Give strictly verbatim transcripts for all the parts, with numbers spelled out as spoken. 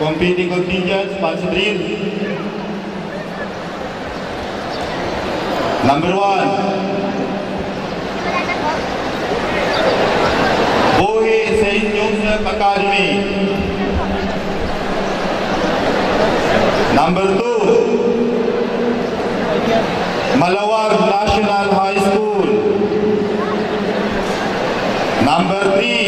Competing contingents, pansit drill. Number one, Buhi Saint Joseph Academy. Number two, Malawag National High School. Number three,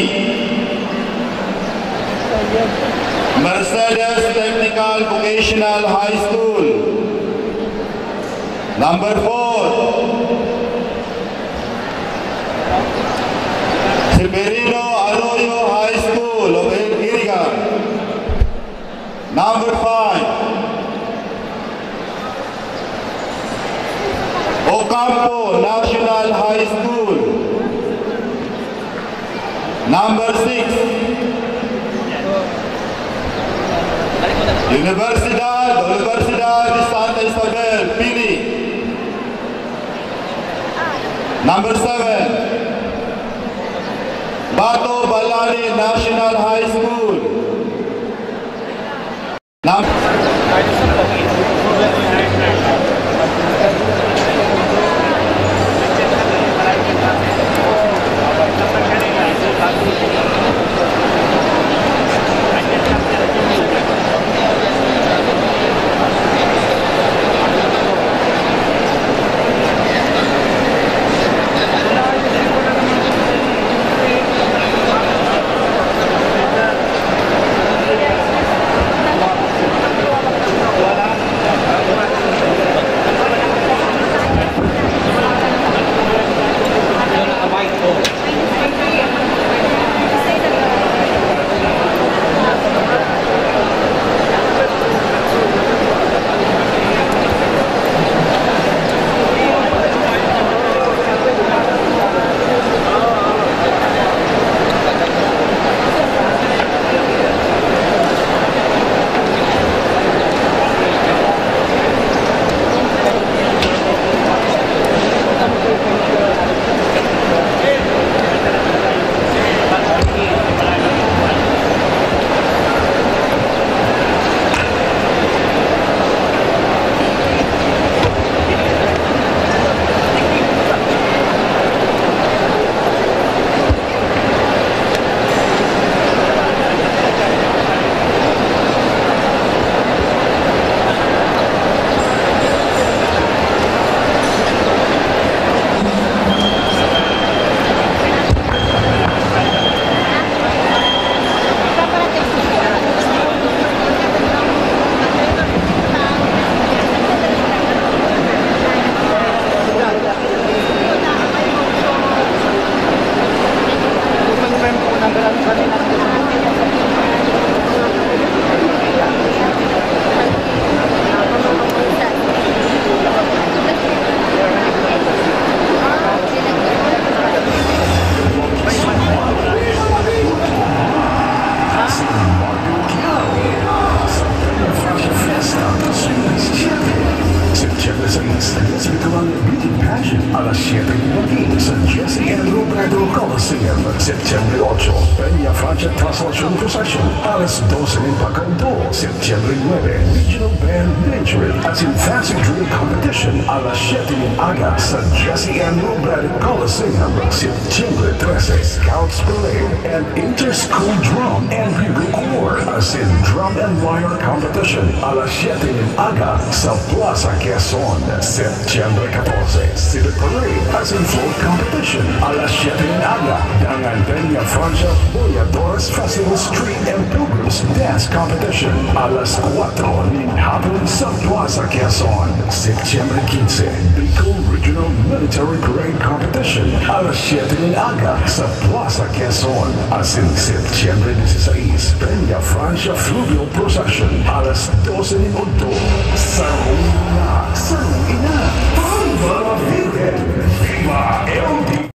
Mercedes Technical Vocational High School. Number four, Severino Arroyo High School of Irigan. Number five, Ocampo National High School. Number six, Universidad, Universidad de Santa Isabel, Pili. Number seven, Bato Balani National High School. Num- September sais, Miss Bicolano Beauty Pageant, alas siyete nin pagi sa Jesse N. Robredo Coliseum. September ocho, Peña Francia Translation Procession, alas dose nin pagkaudto. September nuebe, Regional Band Ninjarin asin Fancy Drill Competition, alas siyete nin aga sa Jesse N. Robredo Coliseum. September trese, Scouts Parade and Inter-School Drum and Bugle Corps asin Drum and Lyre Competition, alas siyete nin aga sa Plaza Quezon. September katorse, Civic Parade asin Float Competition, alas siyete nin aga. Dangan Peña Francia Boyadores Festival Street and Pilgrims Dance Competition, alas kuwatro nin hapon sa Plaza Quezon. September quince, Bicol Regional Military Parade Competition, alas siyete nin aga sa Plaza Quezon. Asin September dieciséis, Peña Francia Fluvial Procession, alas dose nin udto. Sarong na, sarong ina. Viva Virgen! Viva L D!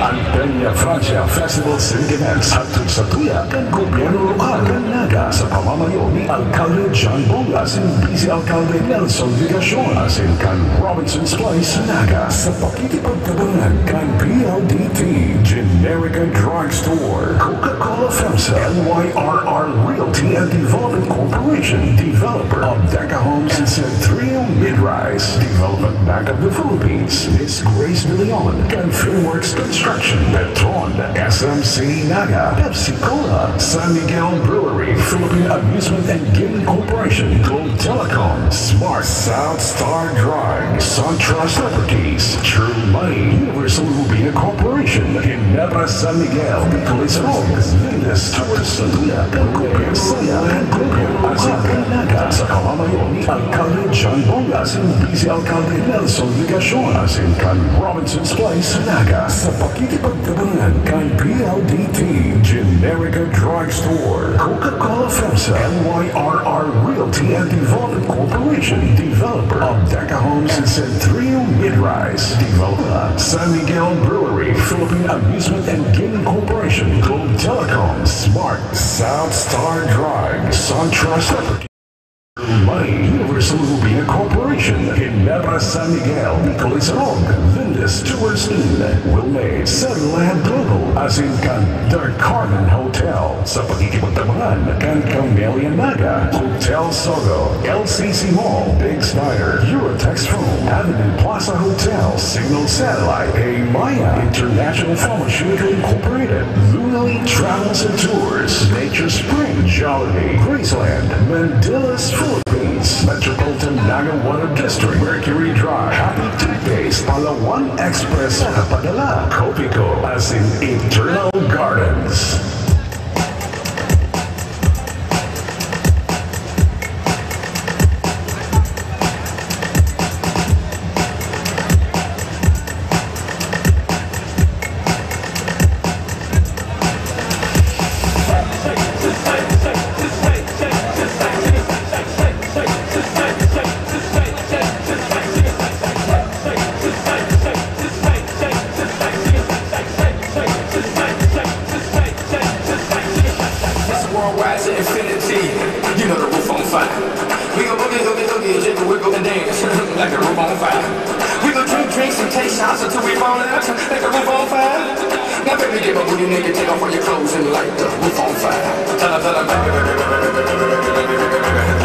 An Peña Francia Festival City Events, hatod sa tuya kan gobyerno lokal kan Naga sa pamamayo ni Alkalde John Bong asin Vice Alkalde Nelson Legacion asin kan Robinson's Place Naga sa pakikipagtabangan kan P L D T, Generica Drugstore, Coca-Cola FEMSA, L Y R R Realty and Development Corporation, developer of Deca Homes and Centrio Midrise, Development Bank of the Philippines, Miss Grace De Leon, kan Finworks Construction, Petron, S M C Naga, Pepsi Cola, San Miguel Brewery, Philippine Amusement and Gaming Corporation, Globe Telecom, Smart South Star Drug, SunTrust Properties, True Money, Universal Robina Corporation, Ginebra San Miguel, Bicol Isarog, Lindes Tours, Luna, Bangko, Persona, and Bangko, Asakan, Naga, sa pamamayo ni Alkalde John Bong asin Vice Alkalde Nelson Legacion, asin kan Robinson's Place, Naga, sa pakikipagtabangan kan P L D T, Generica Drugstore, Coca-Cola FEMSA, L Y R R Realty and Development Corporation, developer of Deca Homes and Centrio Midrise, developer San Miguel Brewery, Philippine Amusement and Gaming Corporation, Globe Telecom, Smart, South Star Drug, SunTrust Property, Money, Universal Robina Corporation, Ginebra San Miguel, Bicol Isarog, Lindes Tours Inn, Wilmade, Satellite Global, asin kan The Carmen Hotel. Sa pakikipagtabangan kan Camellia Naga, Hotel Sogo, L C C Mall, Big Spider, Eurotex Room, Avenue Plaza Hotel, Signal Satellite, A Maya International Pharmaceutical Incorporated, Lunali Travels and Tours, Nature Spring, Jollibee, Graceland, Mandilas, Philippines, Metropolitan Naga Water District, Mercury Drive, Happy Toothpaste, Palawan Express, nakapadala, Copico, asin Eternal Gardens. This worldwide to infinity. You know the roof on fire. We go boogie, oogie, oogie, jiggle, wiggle, and dance like the roof on fire. We go drink drinks and take shots until we fall out like the roof on fire. Now, baby, get my booty naked, take off all your clothes and light the roof on fire. Tell her, tell her,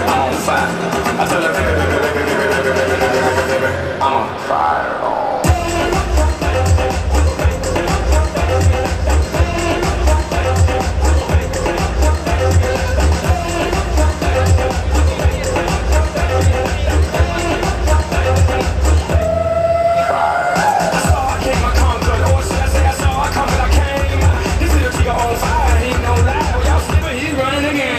I'm on fire. I tell her, I'm on fire. I saw I came, I conquered, or should I say I saw I conquered, I came. This little nigga on fire, he ain't no lie. Y'all slipping, he's running again.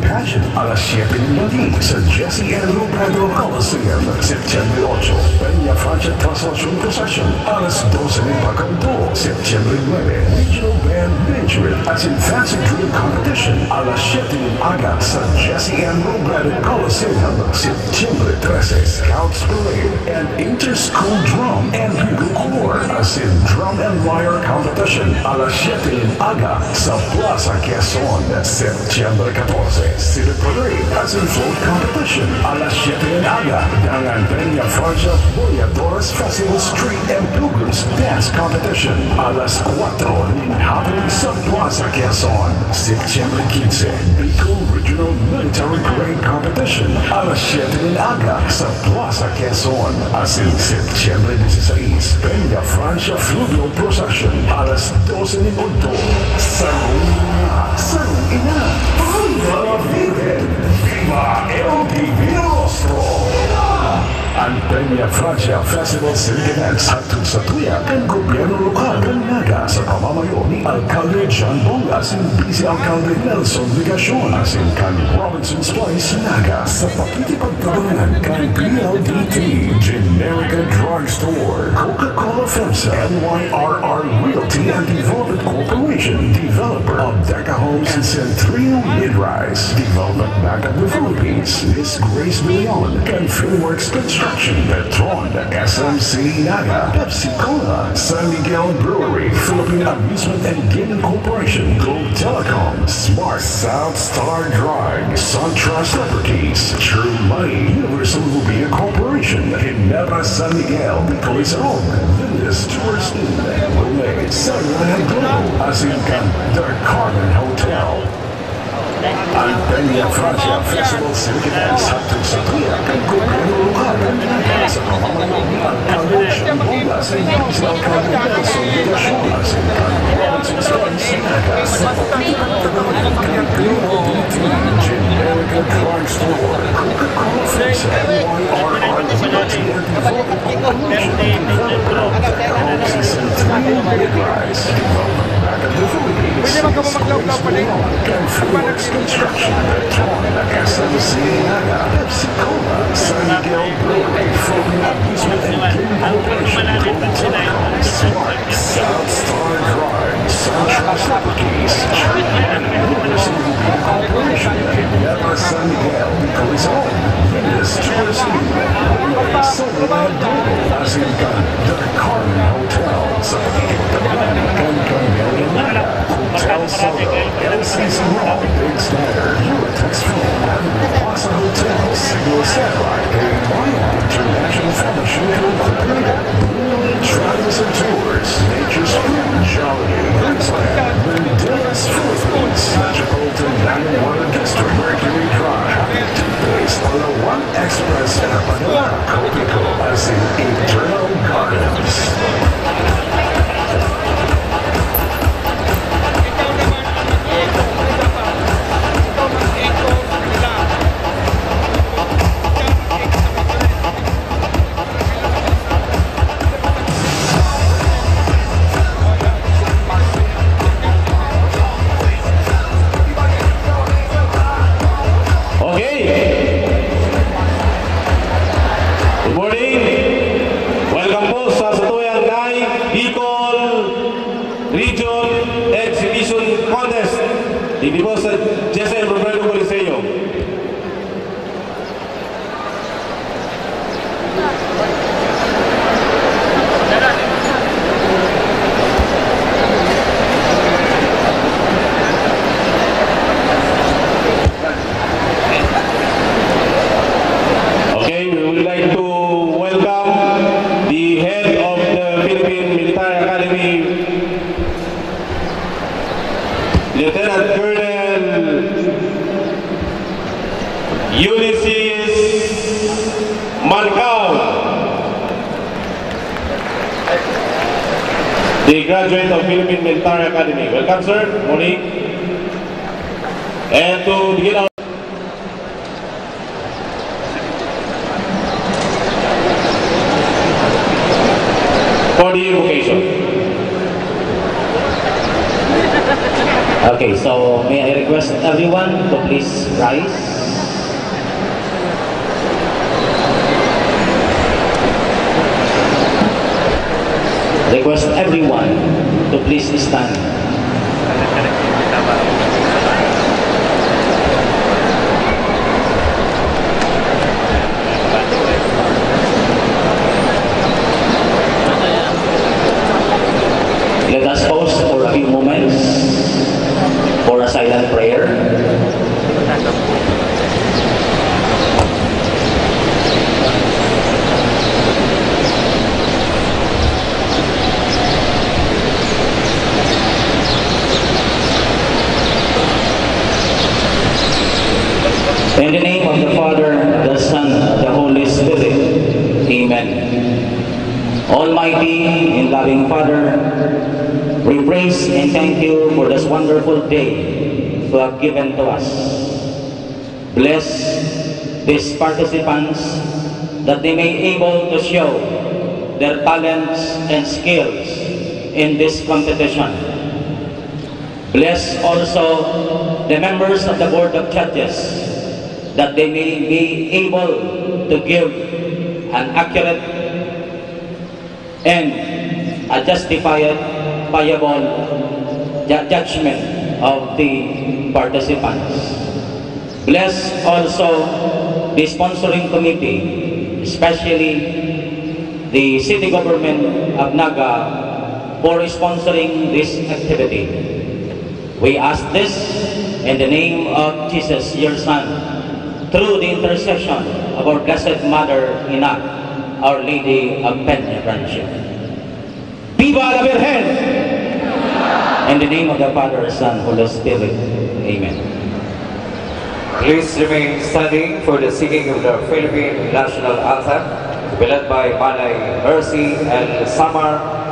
Pageant, alas siyete nin gabi sa Jesse N. Robredo Coliseum, September ocho. Peña Francia Translation Procession, alas dose nin pagkaudto, September nuebe. Regional Band Benjamin asin Fancy Drill Competition, alas siyete nin aga sa Jesse N. Robredo Coliseum, September trese. Scouts Parade and Inter-School Drum and Bugle Corps asin Drum and Lyre Competition, alas siyete nin aga sa Plaza Quezon, September katorse. Civic Parade asin Float Competition, alas siyete nin aga. Dangan Peña Francia Boyadores Festival Street and Pilgrims Dance Competition, alas kwatro nin hapon sa Plaza Quezon. September quince, Bicol Regional Military Parade Competition, alas siyete nin aga sa Plaza Quezon. Asin September dieciséis, Peña Francia Fluvial Procession, alas dose nin udto. Sarong ina, sarong ina, Viva la Virgen! Viva L P P Rostro! An Peña Francia Festival Civic Events hatod sa tuya kan gobyerno lokal kan Naga sa pamamayo ni Alkalde John Bong asin Vice Alkalde Nelson Legacion asin kan Robinson's Place Naga sa pakikipagtabangan kan P L D T, Generica Drugstore, Coca-Cola FEMSA, N Y R R Realty and Development Corporation, developer of Deca Homes and Centrio Mid-Rise, Development Bank of the Philippines, Miss Grace Leon, kan Finworks Construction, Petron, S M C Naga, Pepsi Cola, San Miguel Brewery, Philippine Amusement and Gaming Corporation, Globe Telecom, Smart South Star Drive, SunTrust Properties, True Money, Universal Rubia Corporation, Ginebra San Miguel, Bicol Isarog, Lindes Tours Inn, Rene Satellite Globe, asin kan The Carmen Hotel. An Peña Francia Festival Civic Events hatod sa tuya kan gobyerno lokal kan Naga sa pamamayo ni Alkalde John Bong asin Vice Alkalde Nelson Legacion asin kan Robinson's Place Naga sa pakikipagtabangan kan P L D T, Generica Drugstore, Coca-Cola FEMSA, N Y R R Realty and Development Corporation, developer of Deca Homes and Centrio Mid-Rise, Development Bank of the Philippines, Miss Grace Leon, kan Finworks Construction, Petron, S M C Naga, Pepsi Cola, San Miguel Brewery, Philippine Amusement and Gaming Corporation, Globe Telecom, Smart, South Star Drive, SunTrust Properties, True Money, Universal Rubia Corporation, Ginebra San Miguel, Bicol Isarog, Lindes Tours Inn, Satellite Globe, asin kan The Carmen Hotel sa pakikipagtabangan kan Camellia Naga, Hotel Saldo, L C C Mall, Big Slider, Eurotex Phone, Plaza Hotel, Signal Satellite, Mayan International Fellowship Incorporated, Blue Travel Centers, Nature's Spring, Jollibee, Graceland, Mandiles Philippines, Metropolitan Line Water District, Mercury Drive, Toothpaste, Palawan Express, Air Manila, Copico, asin Eternal Gardens. Okay. Good morning. Welcome po sa satuyang Nay Bicol Region Exhibition Contest. Digdi po sa Jesse N. Robredo Coliseum. Okay, we would like to welcome the head of the Philippine Military Academy, Lieutenant Colonel Ulysses Mancao, the graduate of Philippine Military Academy. Welcome, sir. Morning. And to begin our for the invocation. Okay, so may I request everyone to please Rise. Request everyone to please stand. Let us pause for a few moments for a silent prayer. In the name of the Father, the Son, the Holy Spirit. Amen. Almighty and loving Father, we praise and thank you for this wonderful day you have given to us. Bless these participants that they may able to show their talents and skills in this competition. Bless also the members of the Board of Judges that they may be able to give an accurate and a justifiable ju-, judgment of the participants. Bless also the sponsoring committee, especially the city government of Naga, for sponsoring this activity. We ask this in the name of Jesus, your Son, through the intercession of our Blessed Mother, Ina, Our Lady of Peña Francia. Viva la Virgen! In the name of the Father, Son, Holy Spirit. Amen. Please remain standing for the singing of the Philippine National Anthem, to be led by Manay Mercy L. Samar.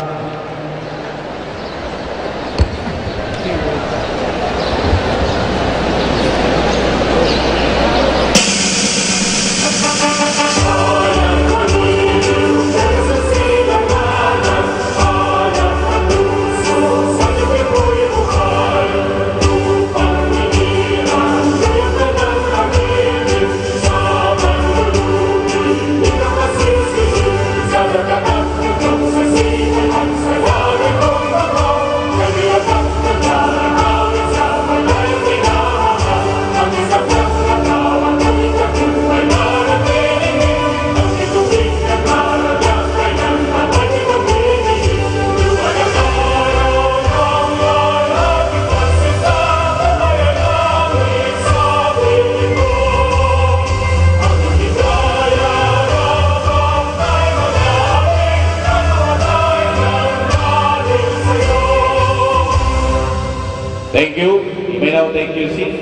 Thank you. You may now take your seat.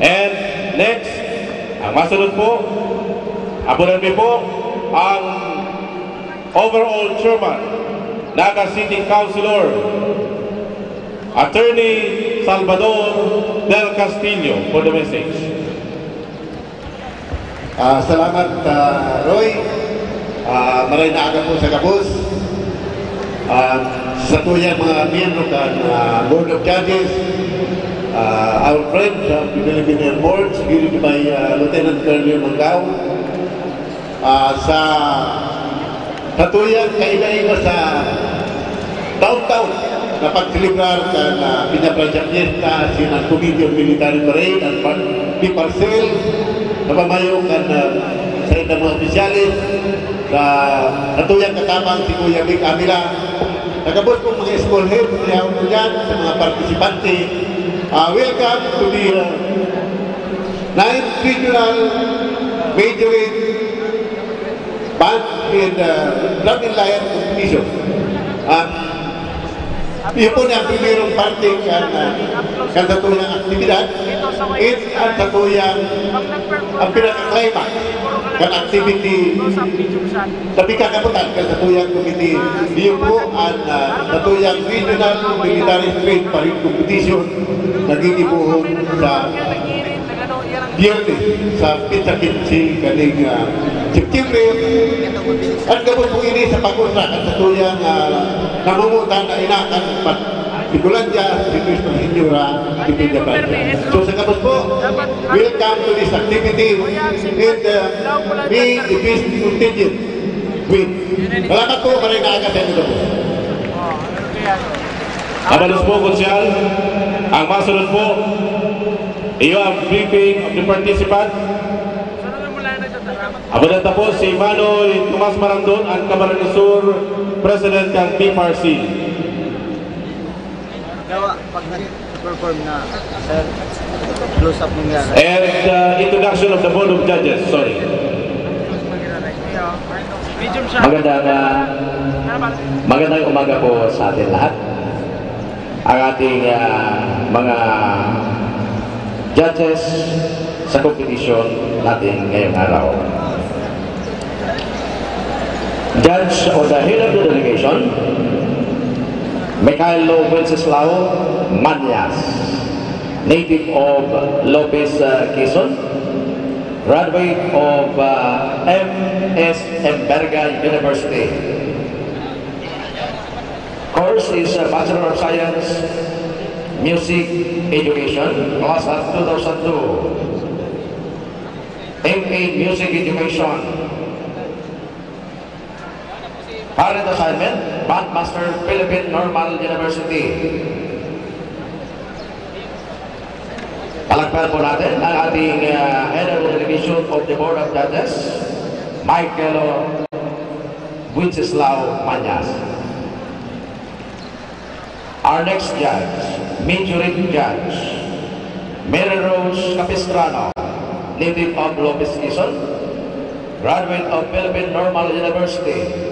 And next, ang masunod po, abunan mi po ang overall chairman, Naga City Councilor, Attorney Salvador Del Castillo, for the message. Ah, salamat, ah, Roy. Ah, maray na aga po sa gabos. Ah, sa tuyang mga miyembro kan, ah, Board of Judges, ah, our friend sa Philippine Air Force, headed by, ah, Lieutenant Colonel Mangao. Ah, sa, sa tuyang kaiba-iba sa taon-taon na pagselebrar kan, ah, Peñafrancia Fiesta, asin an Committee on Military Parade, an pa-, P-Parcel, sa pamayo kan, ah, saindang mga opisyales, sa, sa tuyang katabang si Kuya Vic Avila, sa gabos pong mga school head, sa yaon ko dyan, sa mga partisipante, ah, welcome to the, ah, ninth Regional Majorate Band and, uh, Drum and Lyre Competition. Ah, iyo po na ang primerong parte kan, ah, kan satuyang aktibidad. It ang satuyang, ang pinaka-climax kan activity sa pagkakabutan kan satuyang committee. Iyo po ang, ah, satuyang Regional Military Street Parade Competition na ginibuhon sa Biyernes, sa petsa kinse kaning, ah, September. At gabos po ini sa pag-onra kan satuyang, ah, namomotan na ina kan pat-, Kulandia, request ng Senyora Tito Jabal. So, sa gabos po, welcome to this activity, and, uh, may the best contingent with. Salamat po, maray na aga sa inyo gabos. Abalos po, Konsyal. Ang masunod po, iyo ang briefing of the participant. Abadan ta po si Manoy Tomas Marangdon, ang Camarines Sur President ng P F R C. Gawa, pag nag-perform na, sir, close up mo nga. And, uh, introduction of the Board of Judges, sorry. Magandang, uh, magandang umaga po sa atin lahat. Ang ating, uh, mga judges sa kompetisyon natin ngayong araw. Judge on the head of the delegation, Mikhailo Wenceslao Mañas, native of Lopez, uh, Quezon, graduate of, uh, M S M Berga University. Course is, uh, Bachelor of Science, Music Education, class at two thousand two. M A Music Education. Current assignment, Bandmaster, Philippine Normal University. Palakpakan po natin ang ating, ah, Head of the Delegation of the Board of Judges, Michael Wenceslao Mañas. Our next judge, Majorate Judge, Mary Rose Capistrano, native of Lopez, Quezon, graduate of Philippine Normal University,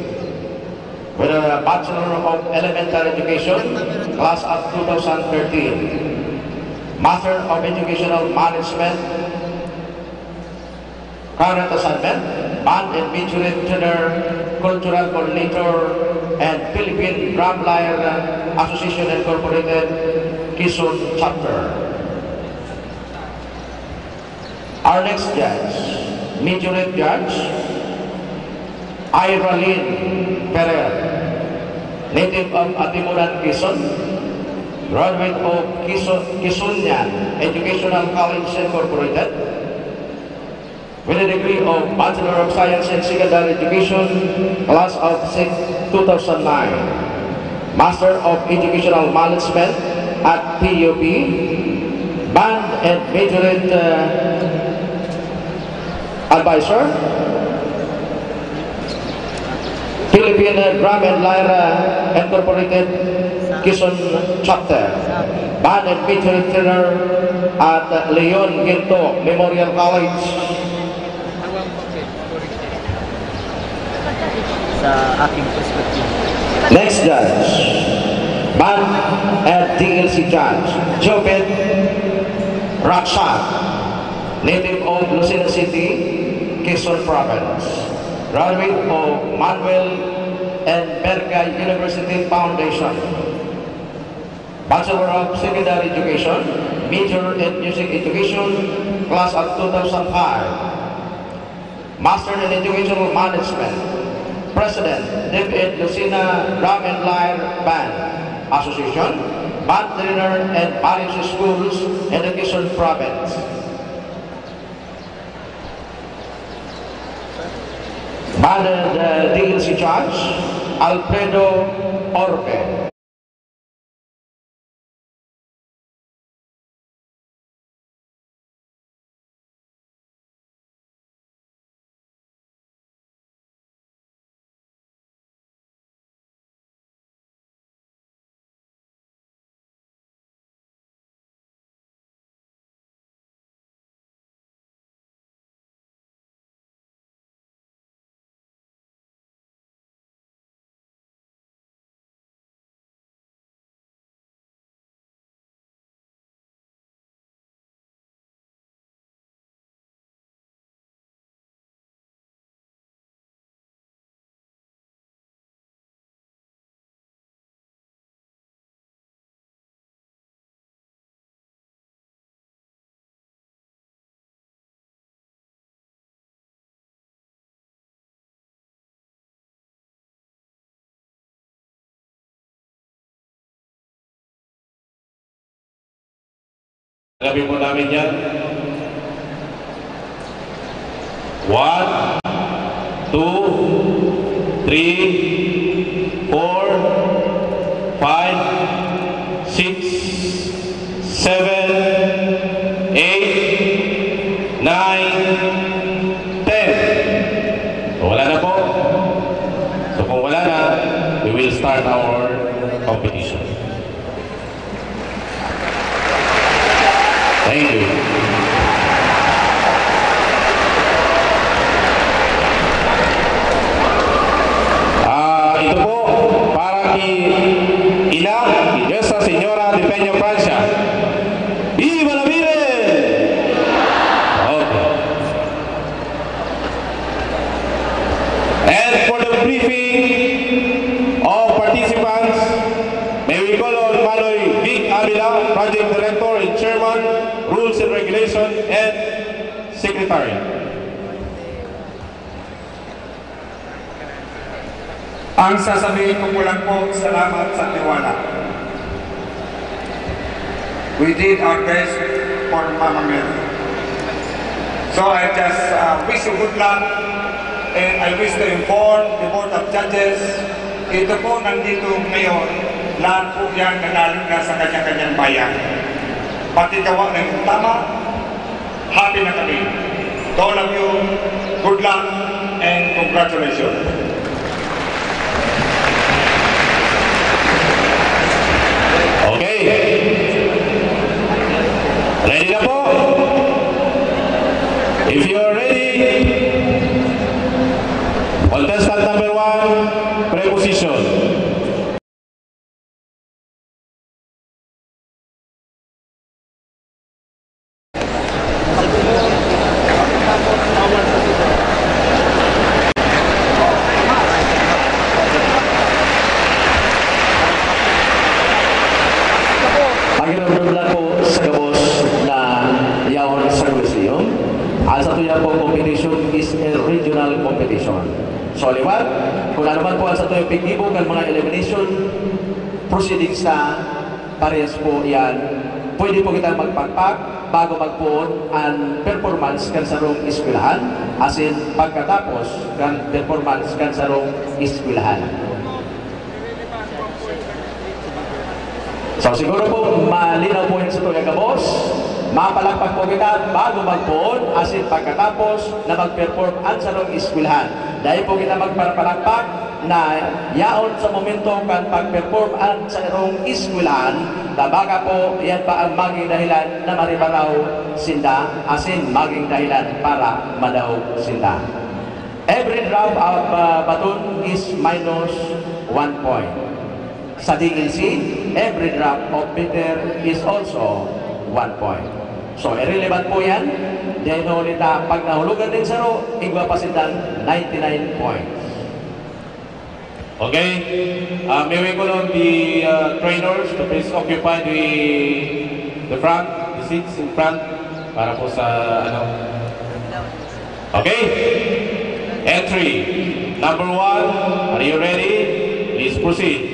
with a Bachelor of Elementary Education, class of two thousand thirteen, Master of Educational Management, current assignment, Band and Majorette Tenor, Cultural Coordinator, and Philippine Drum Lyre Association Incorporated, Quezon Chapter. Our next judge, Majorette Judge, Ira Lynn Ferrer, native of Atimonan, Quezon, graduate of Quezon, Quezonian Educational College Incorporated, with a degree of Bachelor of Science in Secondary Education, class of six, two thousand nine, Master of Educational Management at P U P, Band and Majorette, uh, Advisor, Philippine Drum and Lyre Incorporated, Quezon Chapter, Band and Majorette Tenor at Leon Ginto Memorial College. Sa aking perspective. Next judge, Band and D L C Judge, Jopet Ratchat, native of Lucena City, Quezon Province, graduate of Manuel and Berga University Foundation, Bachelor of Secondary Education, major in Music Education, class of two thousand five, Master in Educational Management, President, DepEd Lucena Drum and Lyre Band Association, Band Trainer, and various schools in the Quezon Province. Band and, uh, D L C Judge, Alfredo Orbe. Sabi po namin yan. One, two, three, four, five, six, seven, eight, nine, ten. So, wala na po. So, kung wala na, we will start our competition. Thank you. Ah, ito po, para kay ina, Nuestra Señora de Peña Francia. Viva la Virgen! Okay. And for the briefing of participants, may we call on Manoy Vic Avila, Project Director and Chairman, Rules and Regulation, and Secretary. Ang sasabihin ko po lang po, salamat sa tiwala. We did our best for Mama Mary. So I just, uh, wish you good luck, and I wish to inform the Board of Judges, ito po nandito ngayon, lahat po yan nanalig na sa kanya-kanyang bayan. Pati gawa na yung tama, happy na kami. To all of you, good luck and congratulations. Okay. Ready na po? If you are ready, contestant number one, preposition. Pakiramdam lang po sa gabos na yaon sa Coliseum. Ang satuya pong competition is a regional competition. So, liwat, kung ano man po ang satuya piggibo kan mga elimination proceedings na parehas po yan, pwede po kita magpakpak bago magpoon an performance kan sarong eskwelahan, asin pagkatapos kan performance kan sarong eskwelahan. So, siguro po, malinaw po yan sa tuya gabos. Mapalakpak po kita bago magpoon, asin pagkatapos na mag-perform ang sarong eskwelahan. Dai po kita magpapalakpak na yaon sa momento kan pag-perform ang sarong eskwelahan, na baka po yan pa ang maging dahilan na maribaraw sinda, asin maging dahilan para madaog sinda. Every drop of, uh, baton is minus one point. Sa D N C, every drop of bitter is also one point. So, irrelevant po yan. Dahil huli ta, pag nahulogan din saro, igwa pa sindan ninety-nine points. Okay. Uh, may we call on the, uh, trainers to please occupy the, the front, the seats in front para po sa, ano. Okay. Entry number one. Are you ready? Please proceed.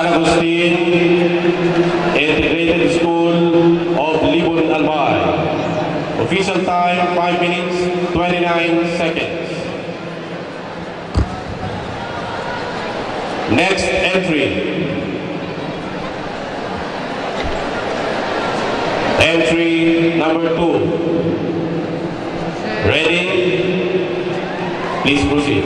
Agustin Integrated School of Libon, Albay. Official time, five minutes, twenty-nine seconds. Next entry. Entry number two. Ready? Please proceed.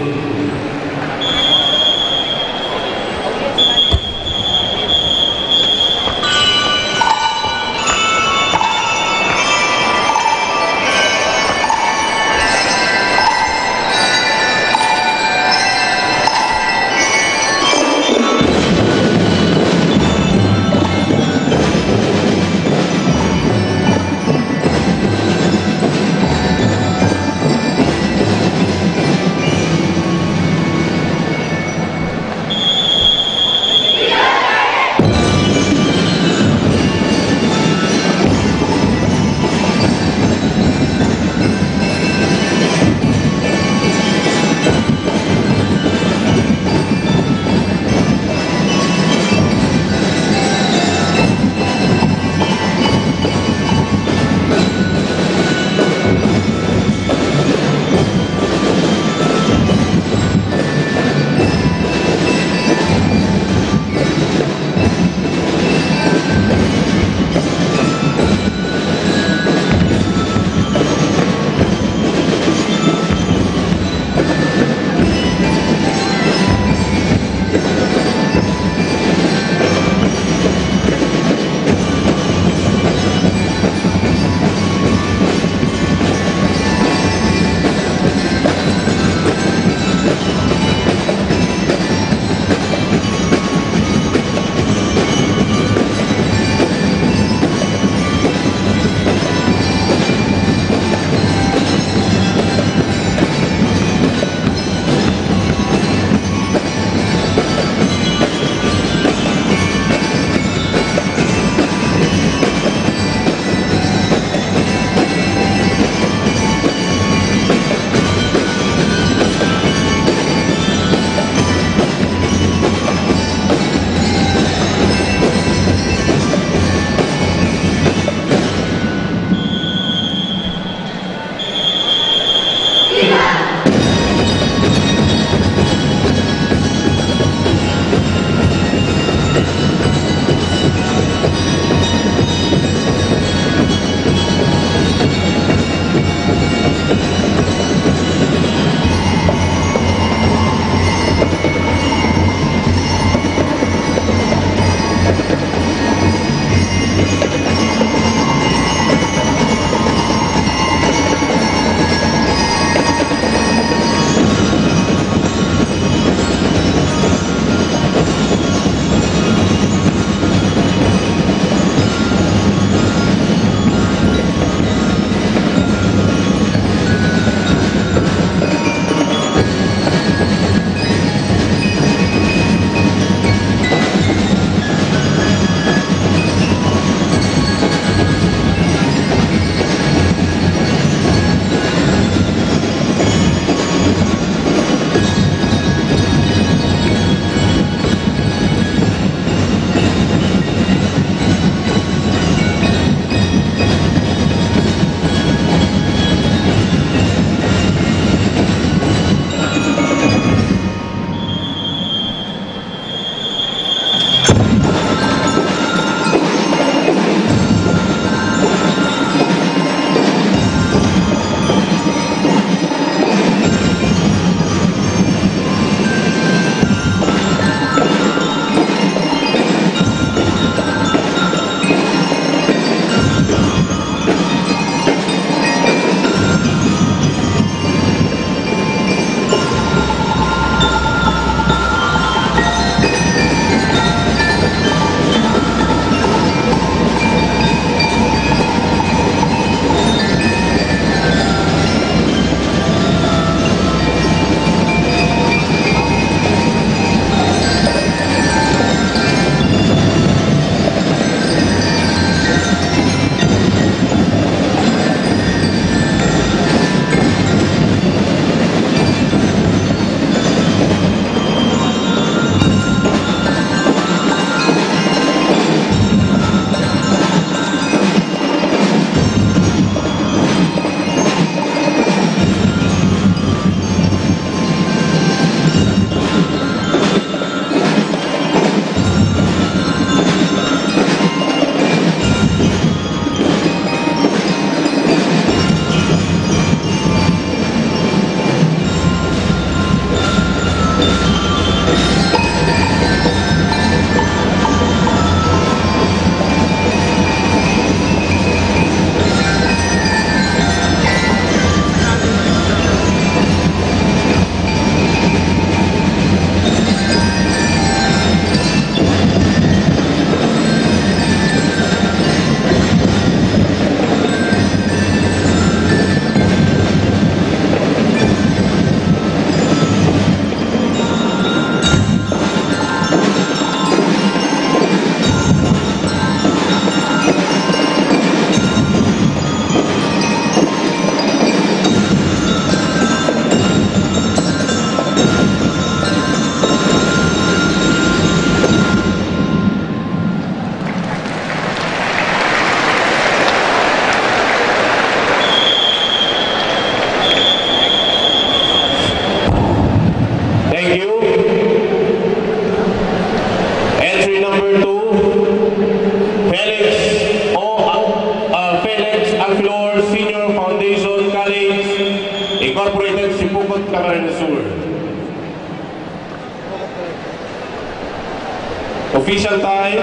Official time,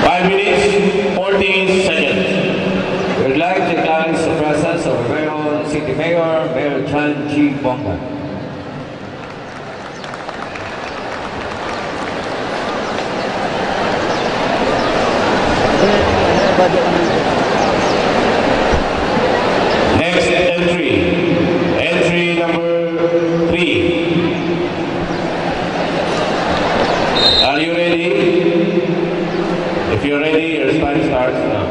five minutes, forty seconds. We'd like to acknowledge the presence of our very own City Mayor, Mayor Chan G Bonga. Next entry, entry number three. Are you ready? If you're ready, your time starts now.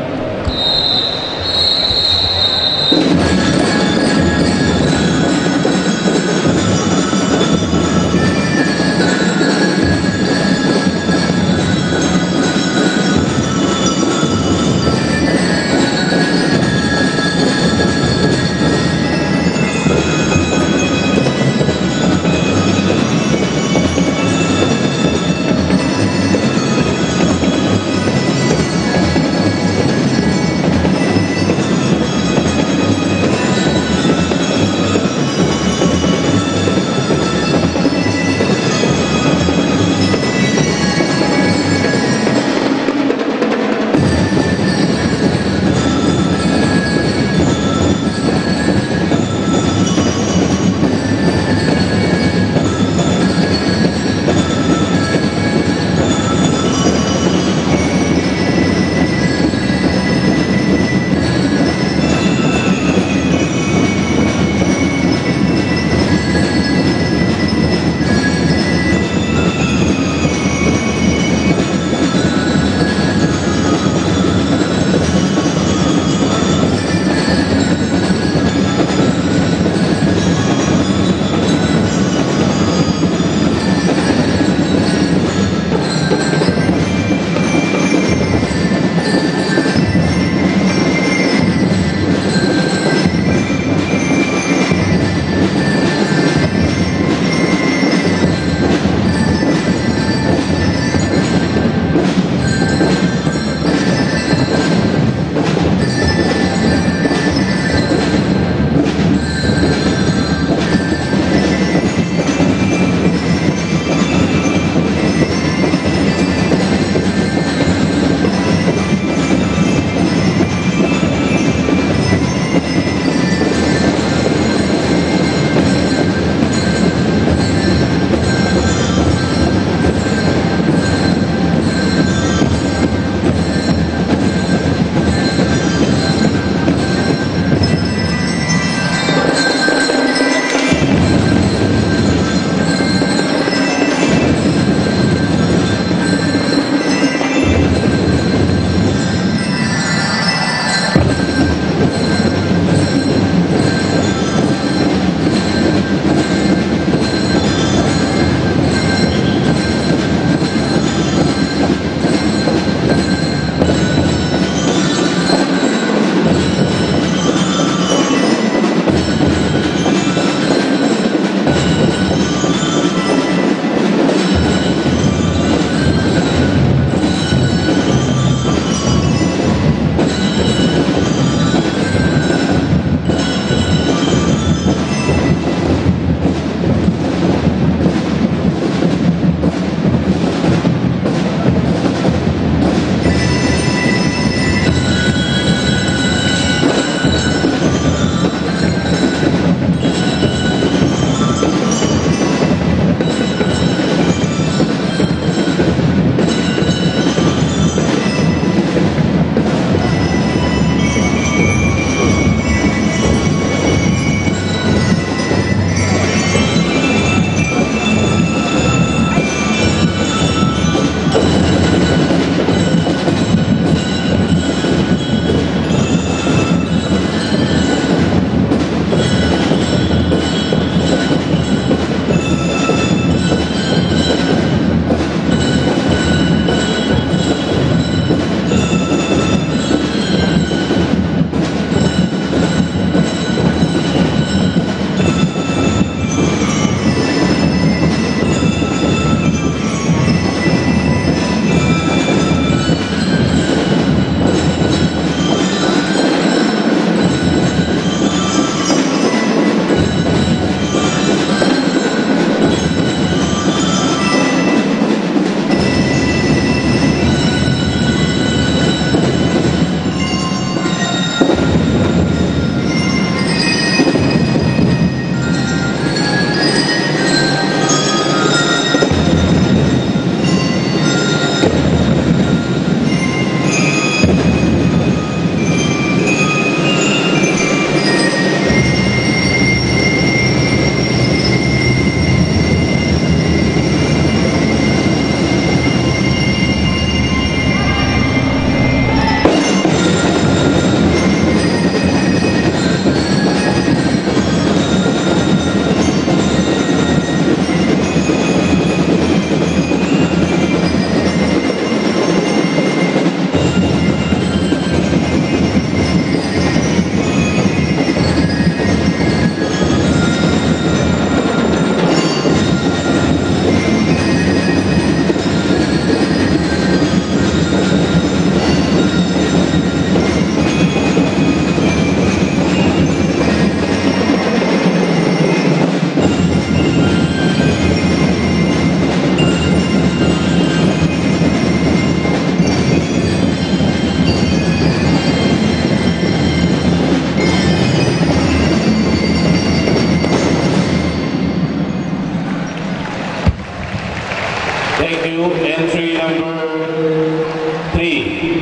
Entry number three,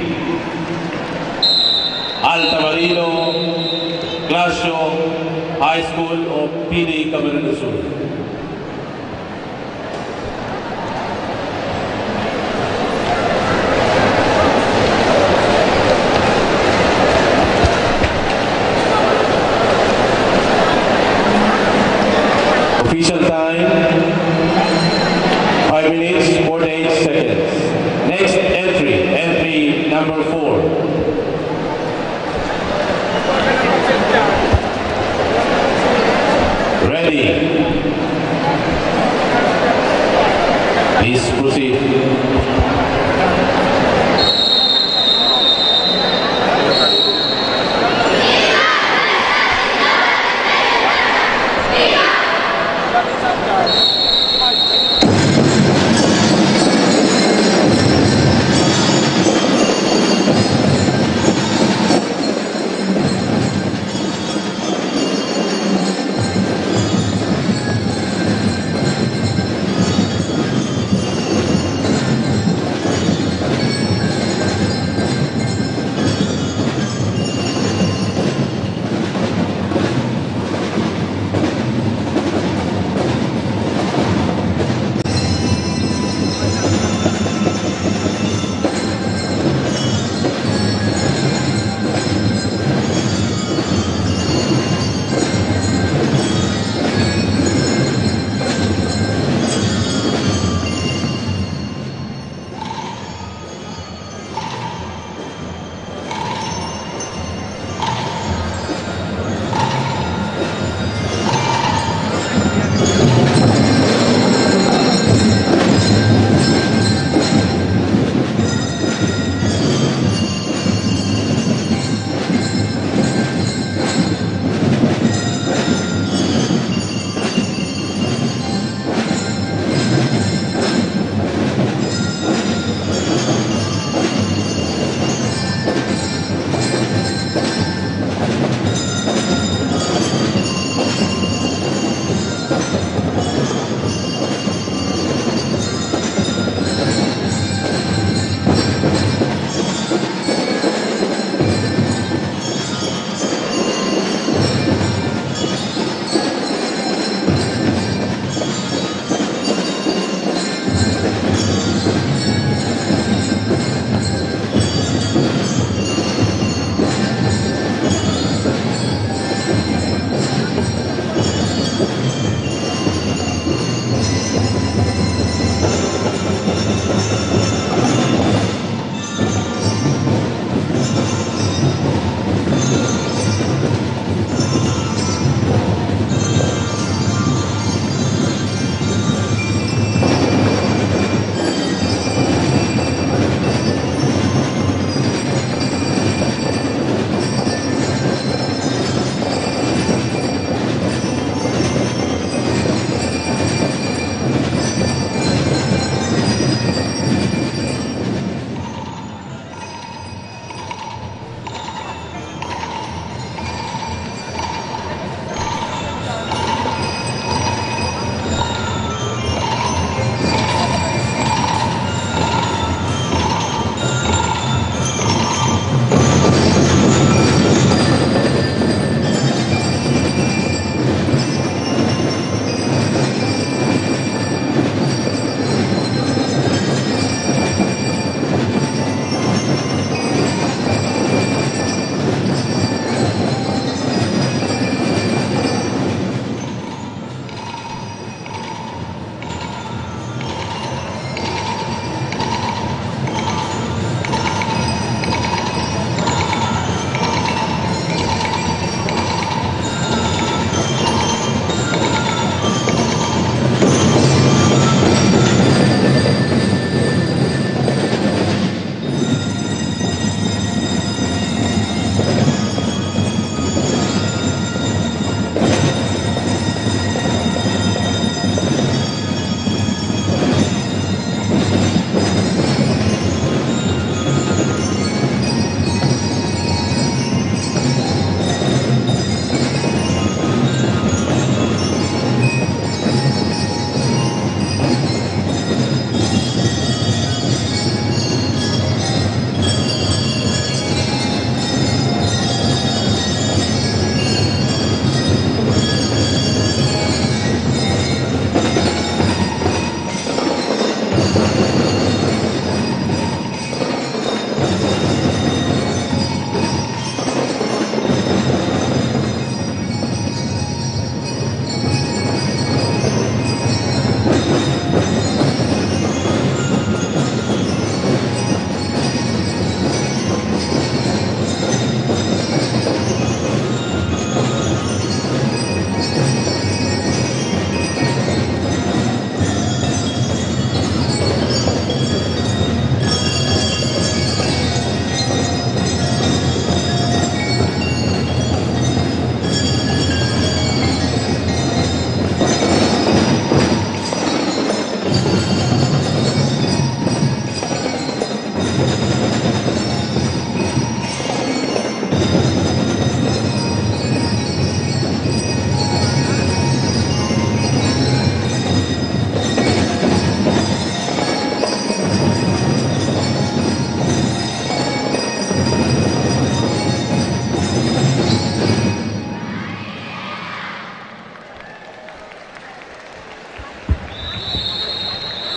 Altamarino Glacio High School of Pili, Camarines Sur. Official time, five minutes, forty-eight seconds. Next entry, entry number four. Ready. Please proceed.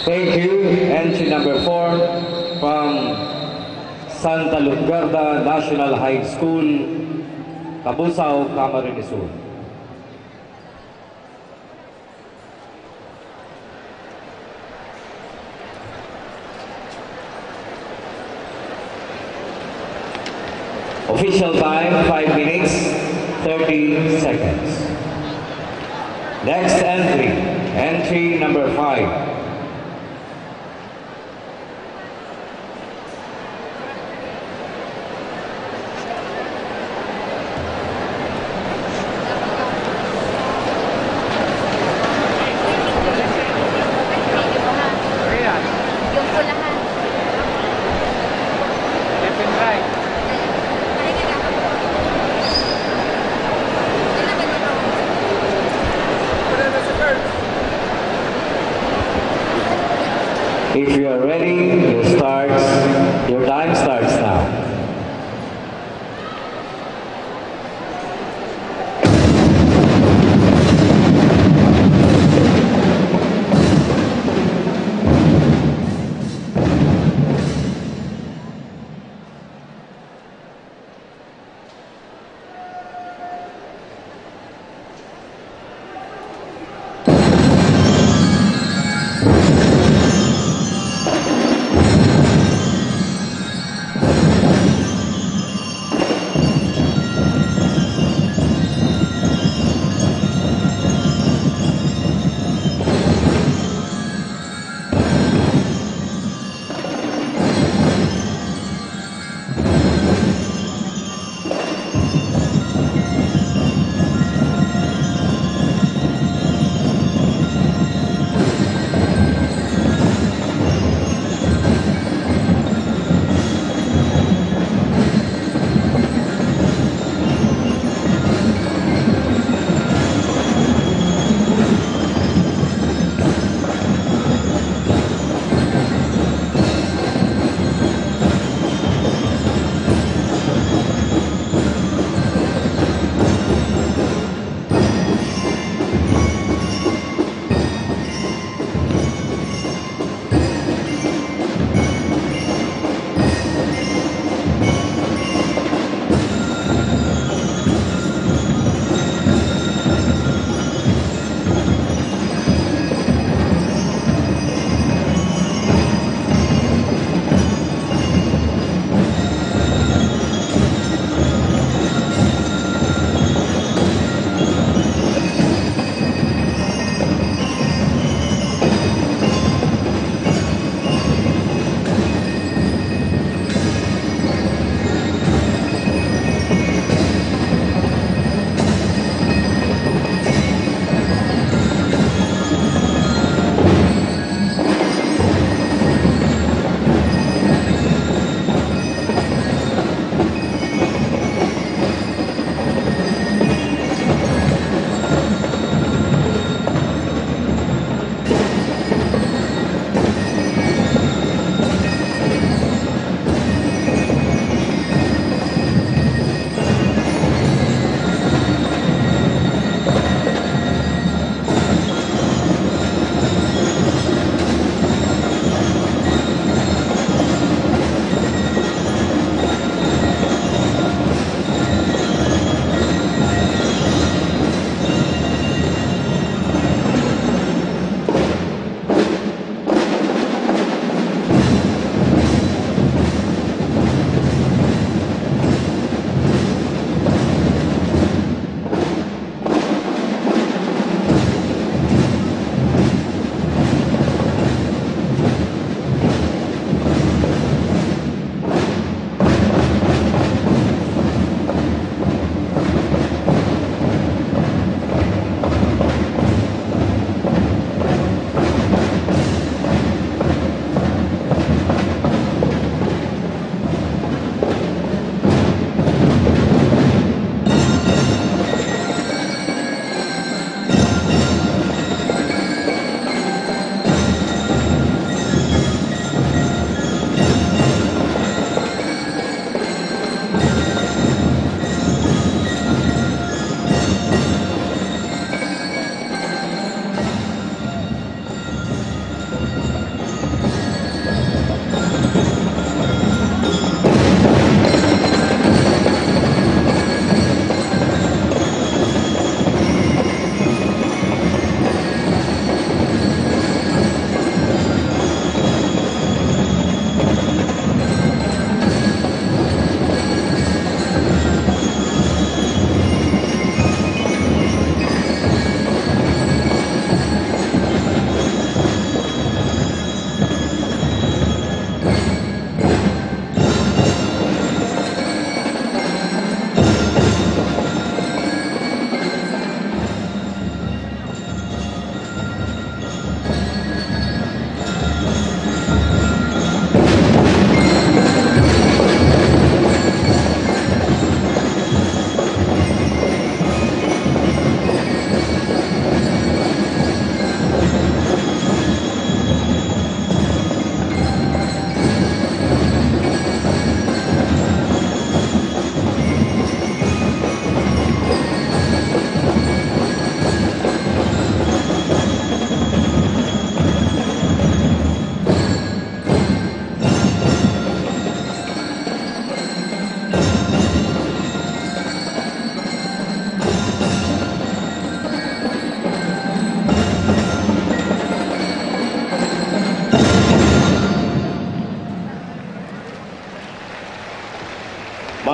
Thank you. Entry number four from Santa Luzgarda National High School, Cabusao, Camarines Sur. Official time, five minutes, thirty seconds. Next entry, entry number five. If you are ready, your starts, your time starts now.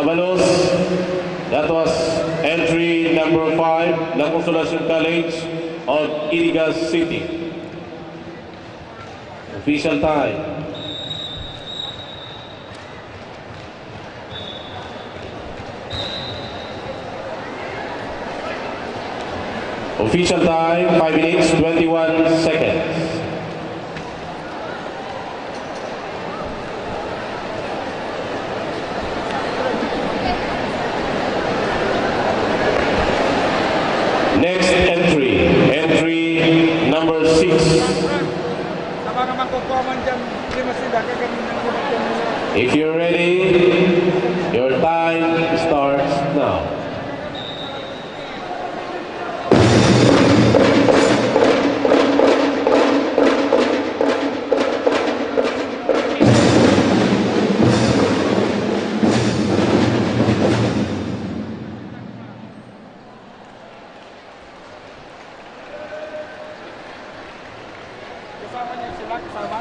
Malos, that was entry number five, La Consolacion College of Iligan City. Official time. Official time, five minutes, twenty-one seconds. Next entry, entry number six. Sa mga magkukuha man dyan, hindi na sila, gagamitin ko na dyan nila. If you're ready, your time starts now. Kasama niya sila, kasama.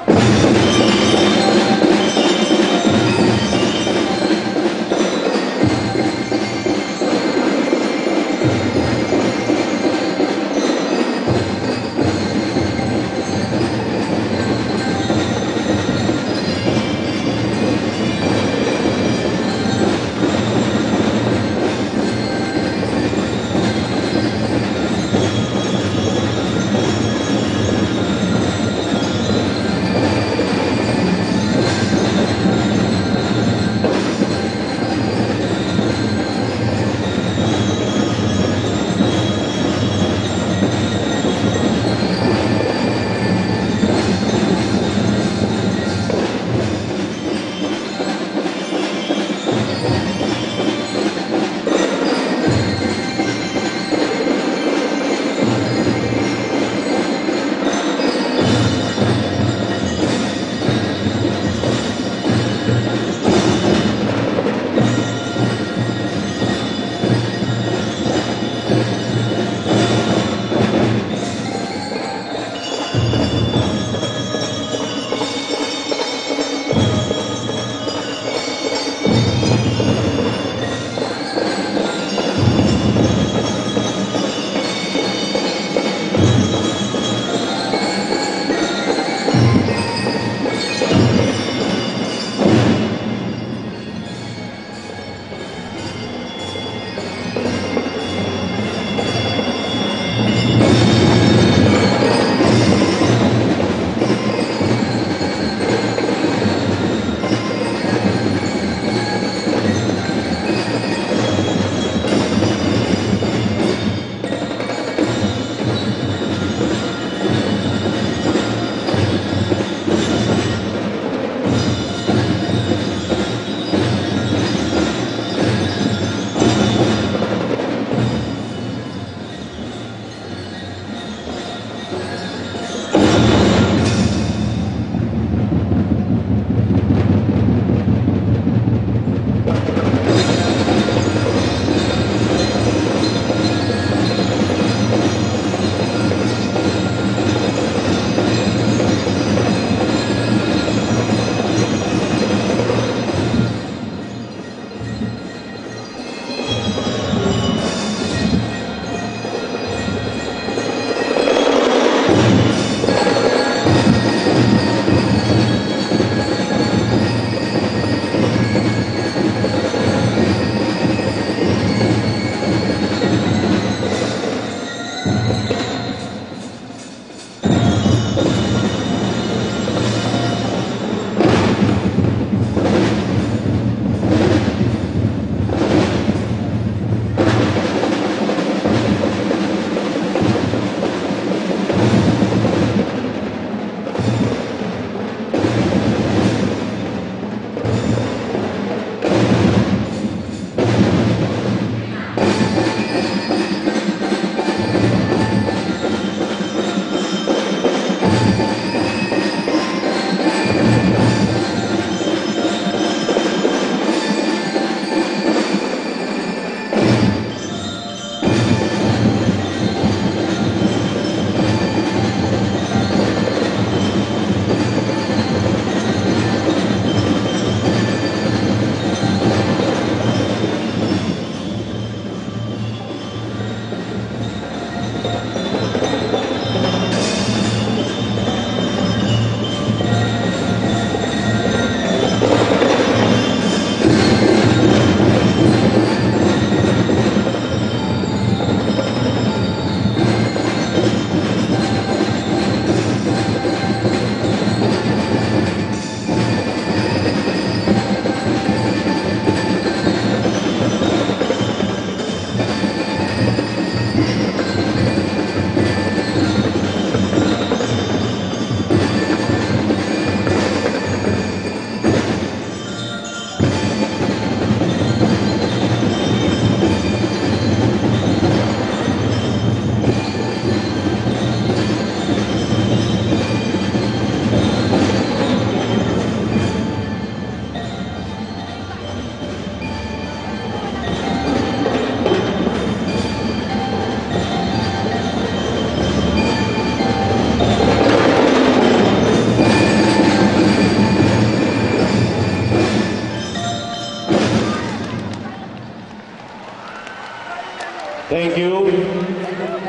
Thank you.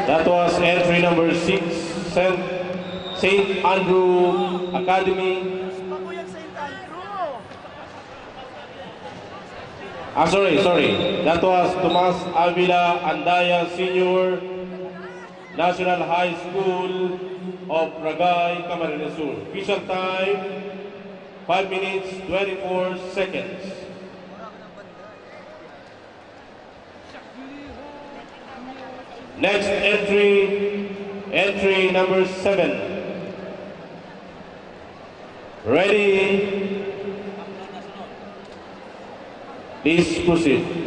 That was entry number six, Saint, Saint Andrew Academy. Ah, sorry, sorry. That was Tomas Avila Andaya Senior, National High School of Ragay, Camarines Sur. Official time, five minutes, twenty-four seconds. Next entry, entry number seven. Ready? Please proceed.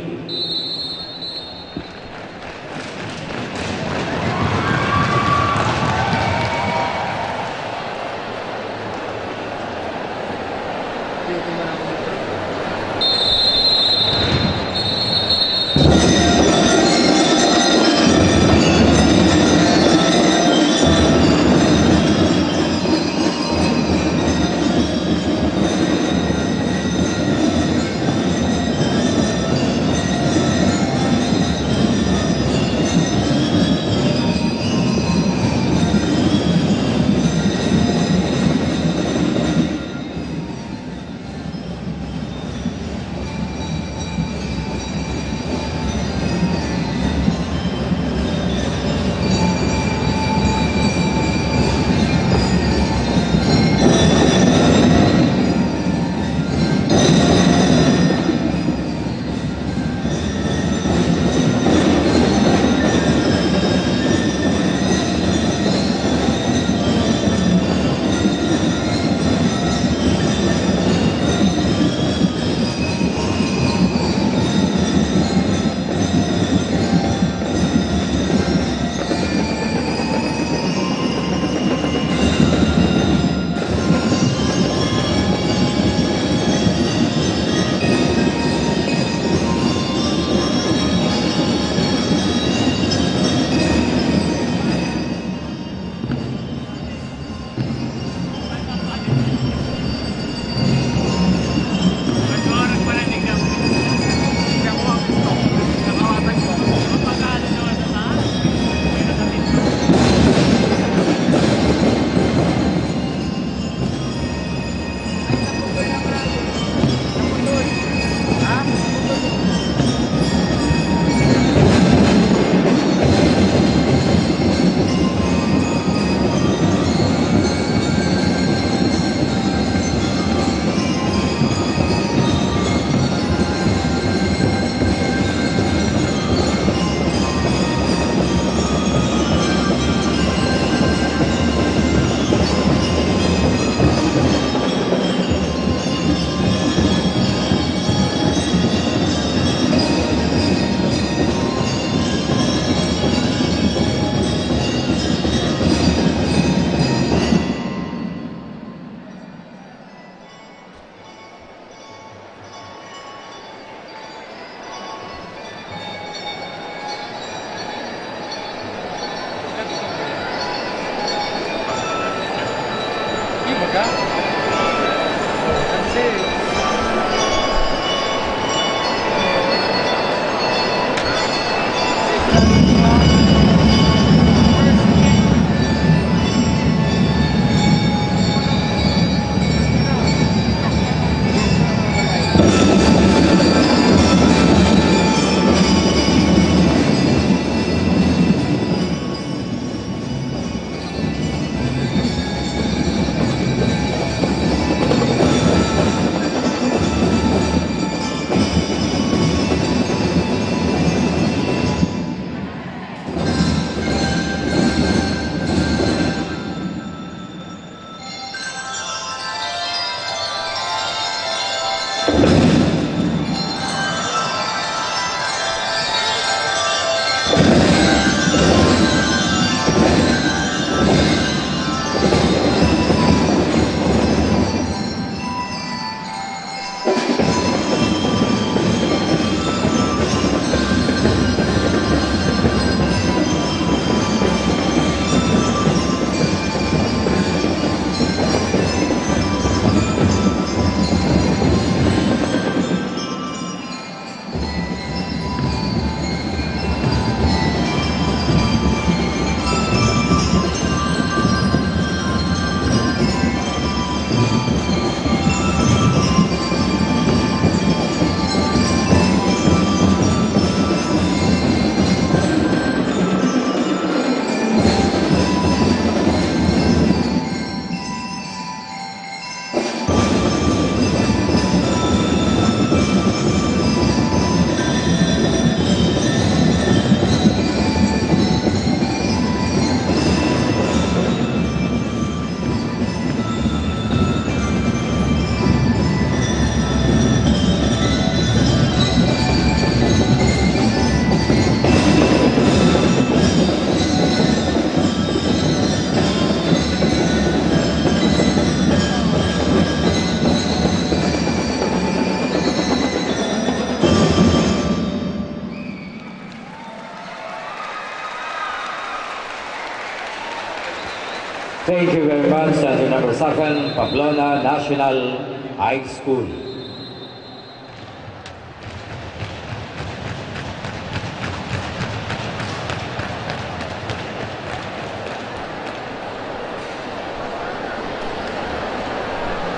Thank you very much, entry number seven, Pamplona National High School.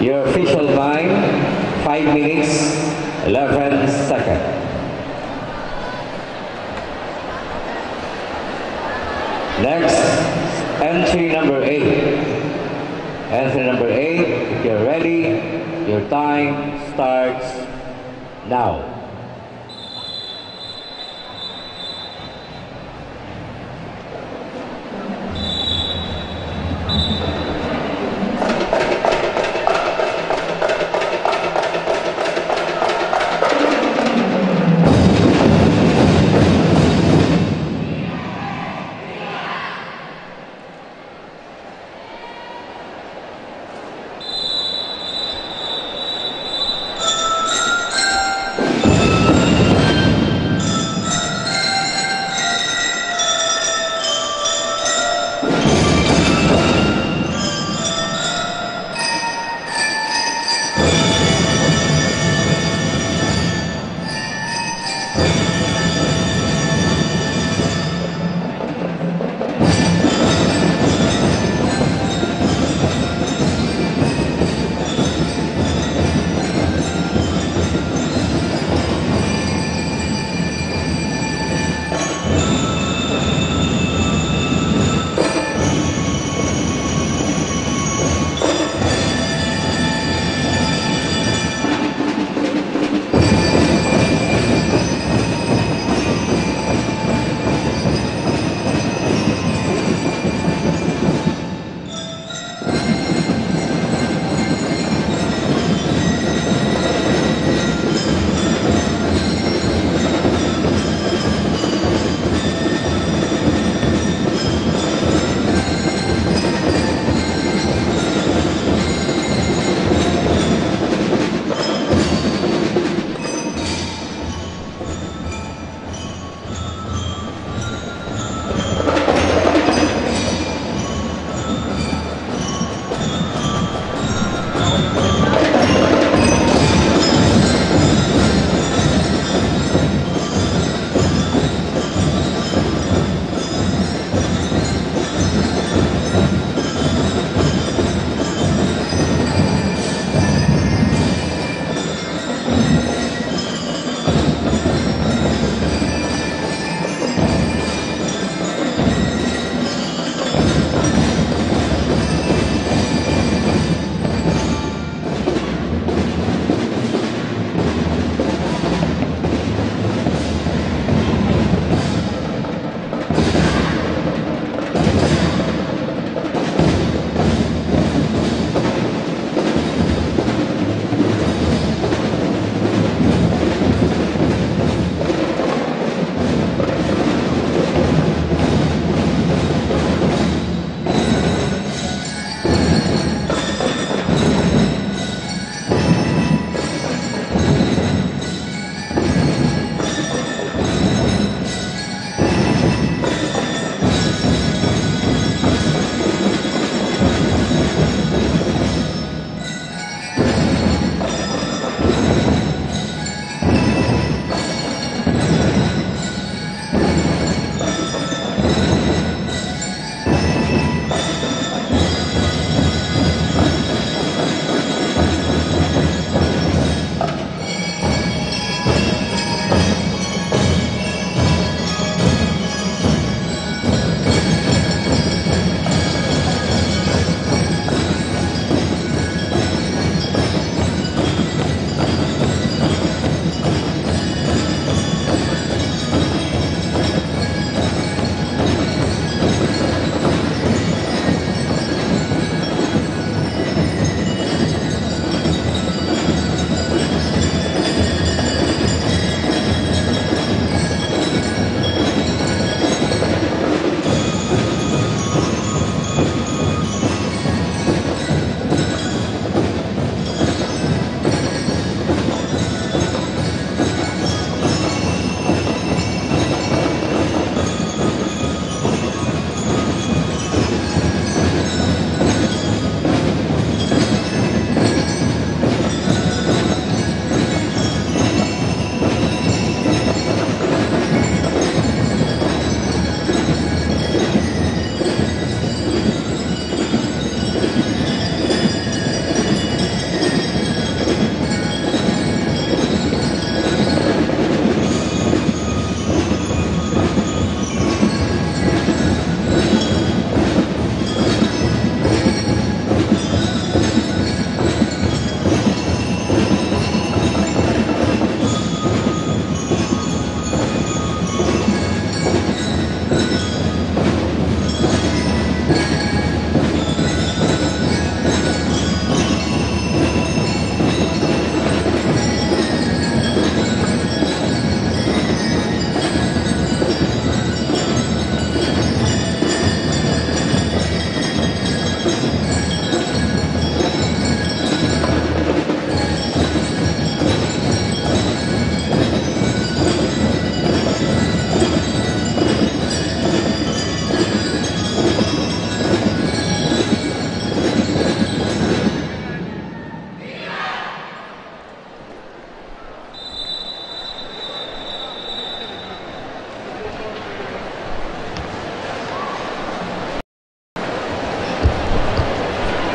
Your official time, five minutes, eleven seconds. Next, entry number eight. Entry number eight, if you're ready, your time starts now.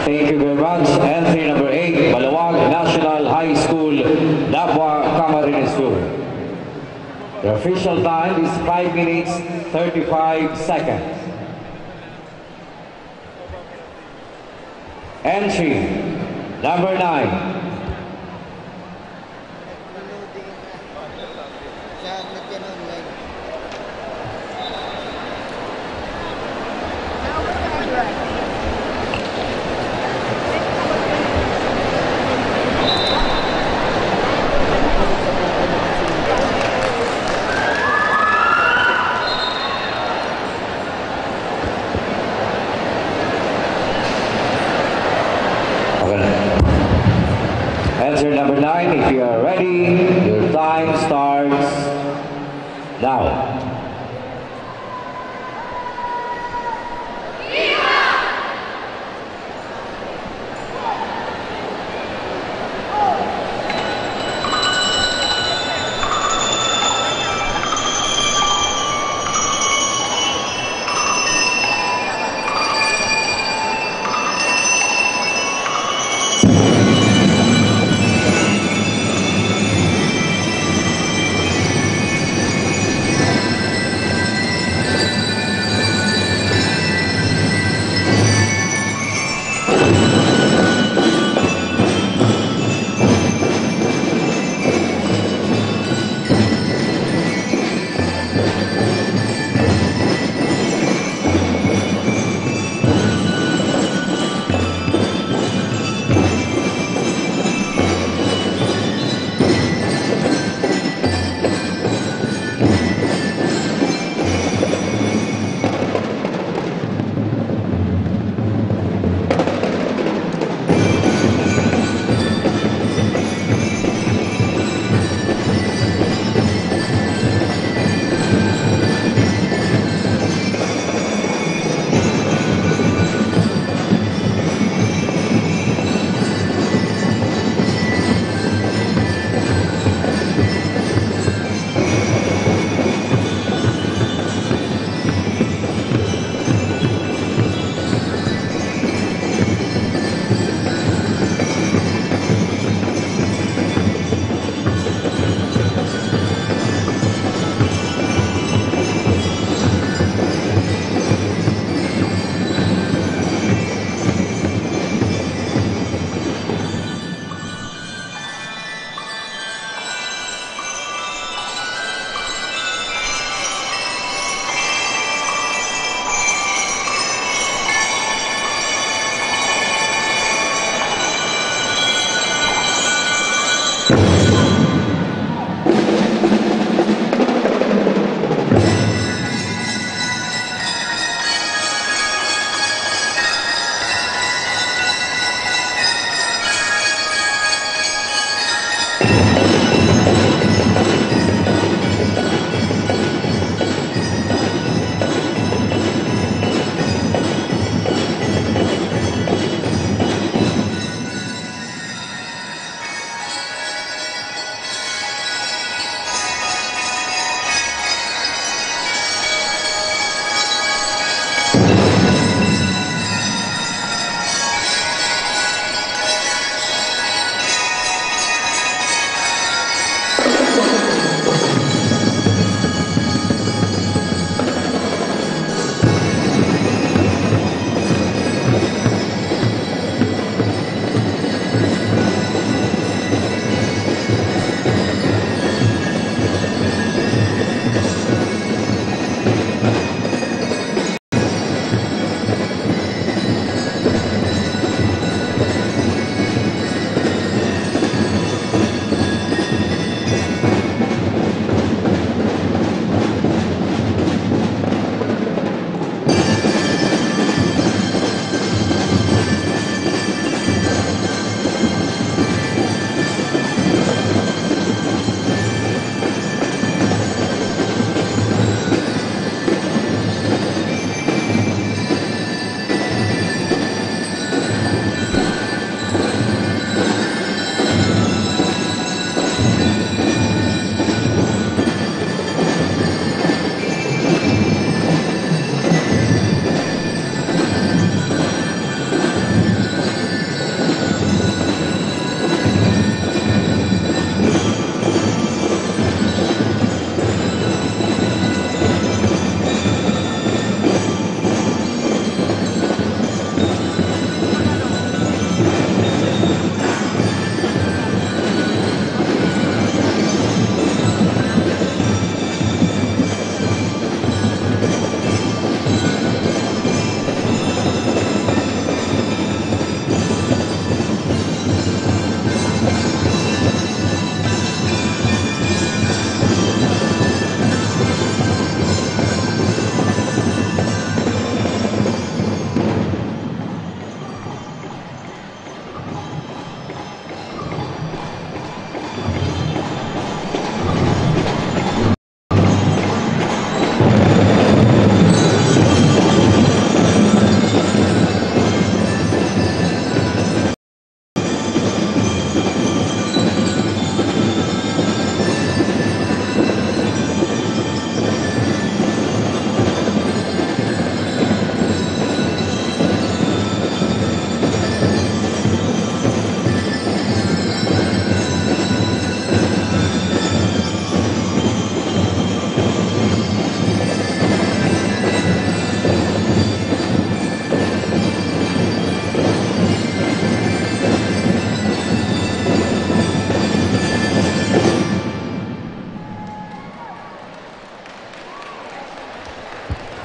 Thank you very much. Entry number eight, Balaoag National High School, Lapua, Camarines Sur. The official time is five minutes, thirty-five seconds. Entry number nine. Okay. Entry number nine, if you are ready, your time starts now.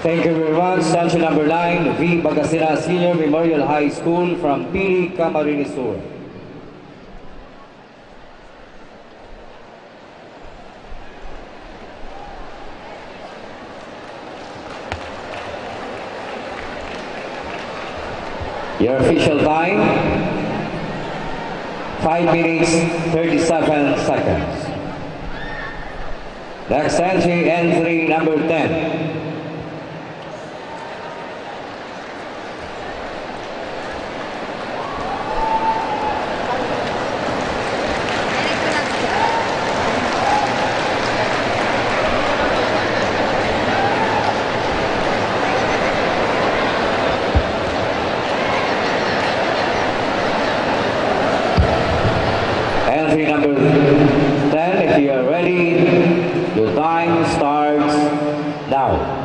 Thank you very much. Stanza number nine, V Bagasinas Senior Memorial High School from Pili, Camarines Sur. Your official time, five minutes, thirty-seven seconds. Next entry, entry number ten. Entry number ten, if you are ready, your time starts now.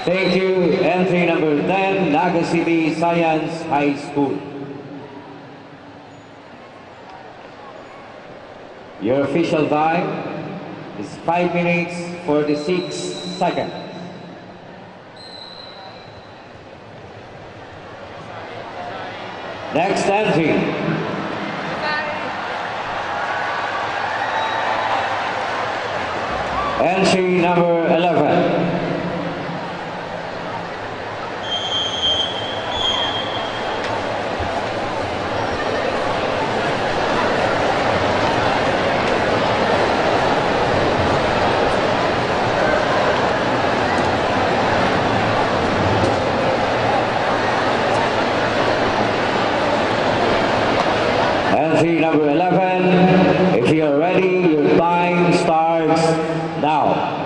Thank you. Entry number ten, Naga City Science High School. Your official time is five minutes, forty-six seconds. Next entry. Entry number eleven. Entry number eleven, if you are ready, your time starts now.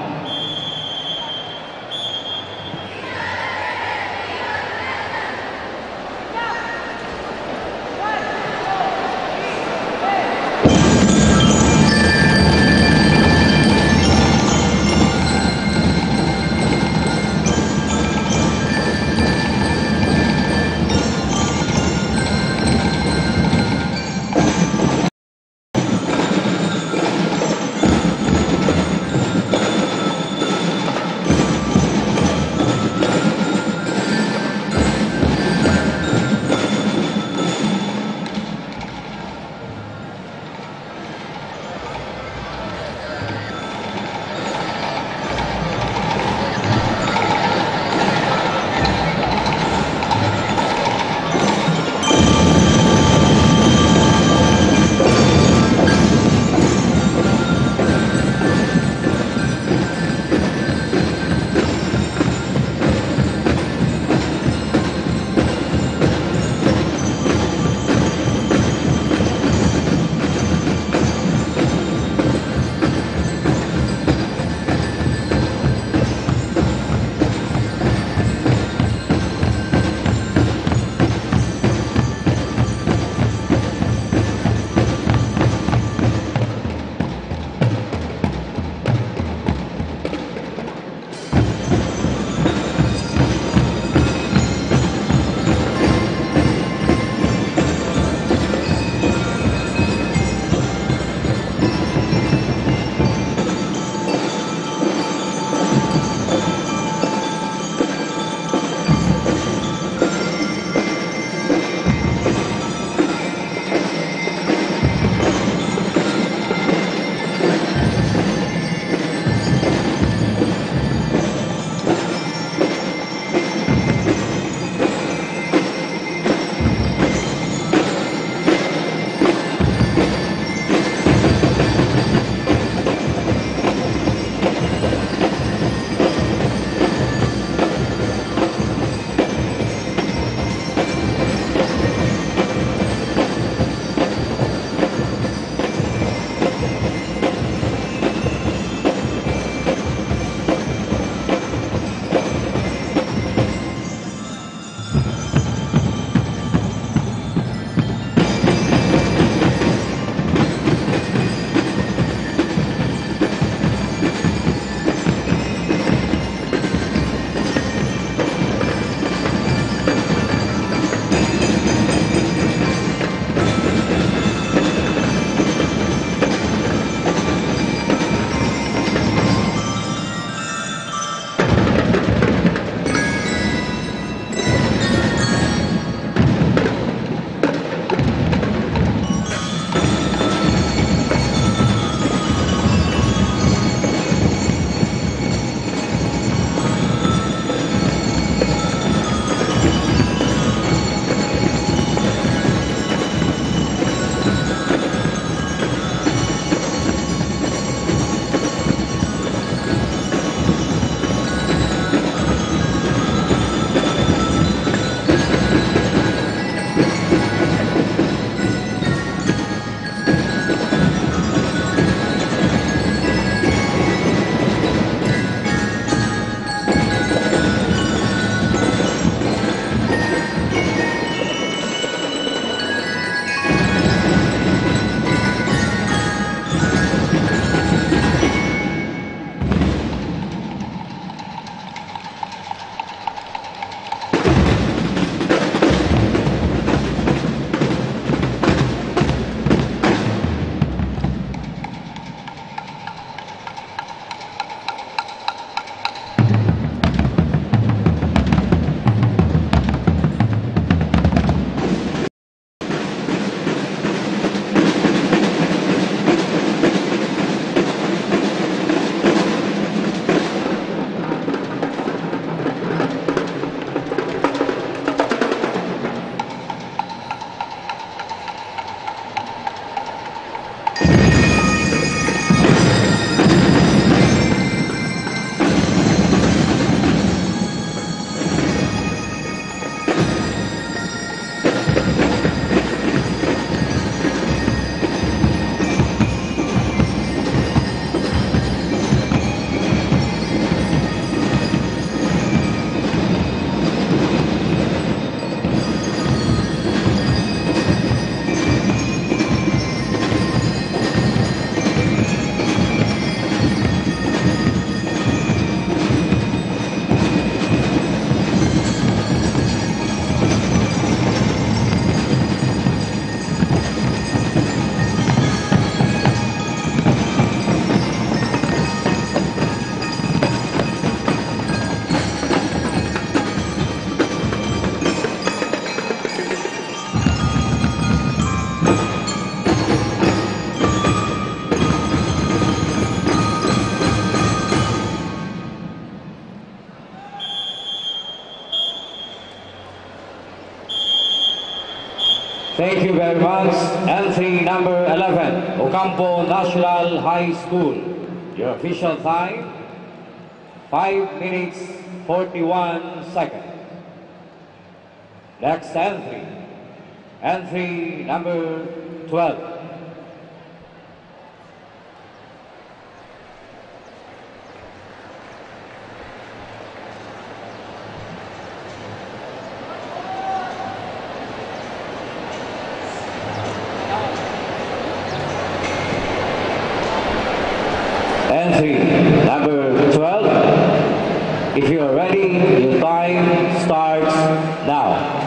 Thank you very much. Entry number eleven, Ocampo National High School. Your official time, five minutes, forty-one seconds. Next entry, entry number twelve. Entry number twelve. If you are ready, your time starts now.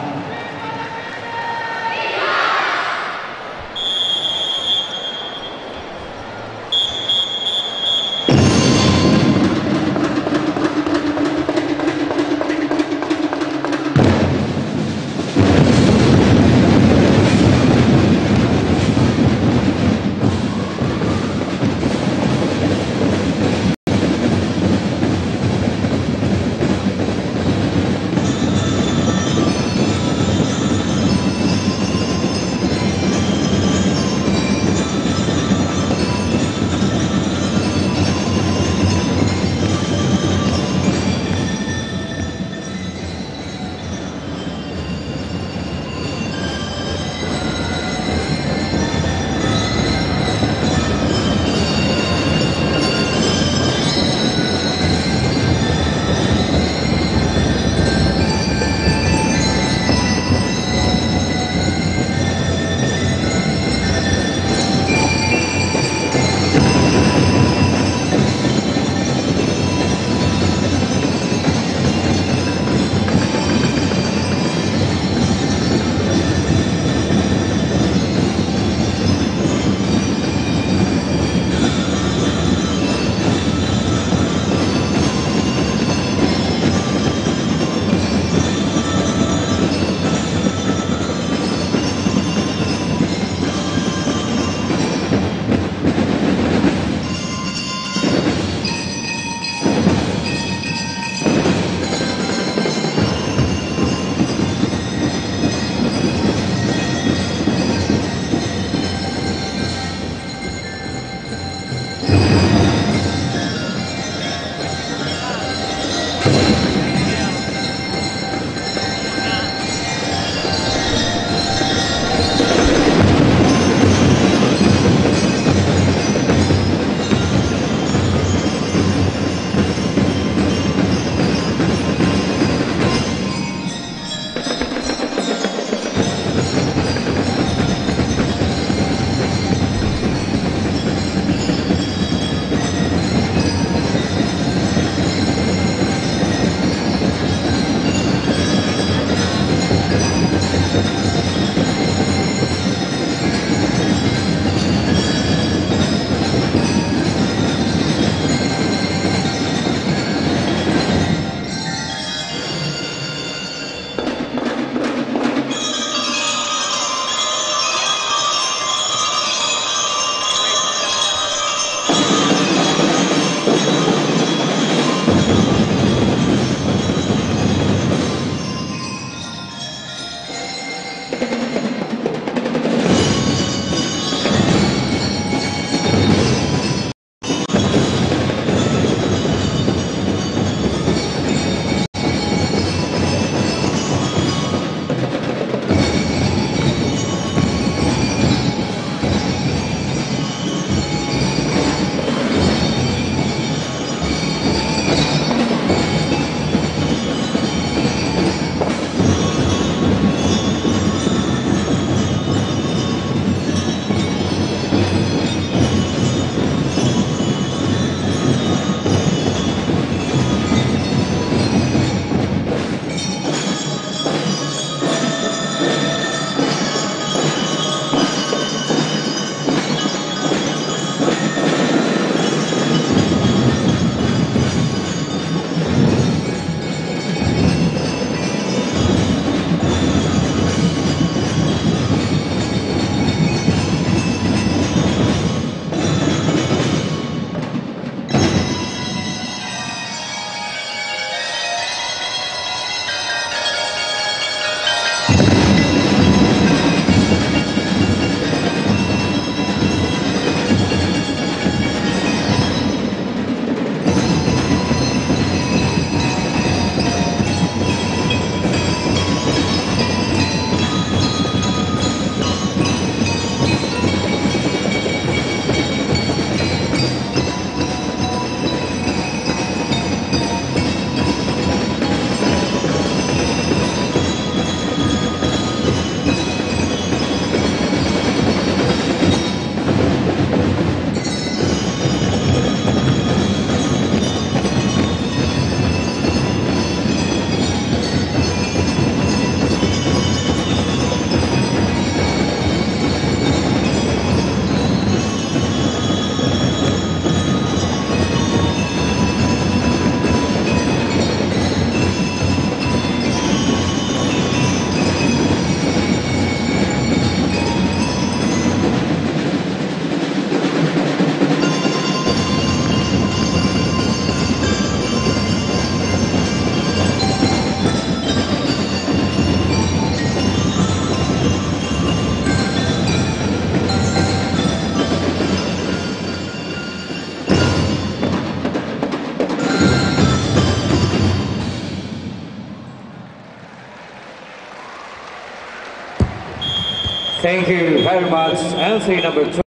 Thank you very much. Entry number two.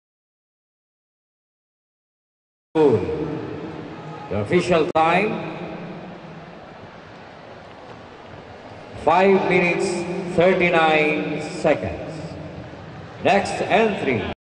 The official time, five minutes, thirty-nine seconds. Next entry.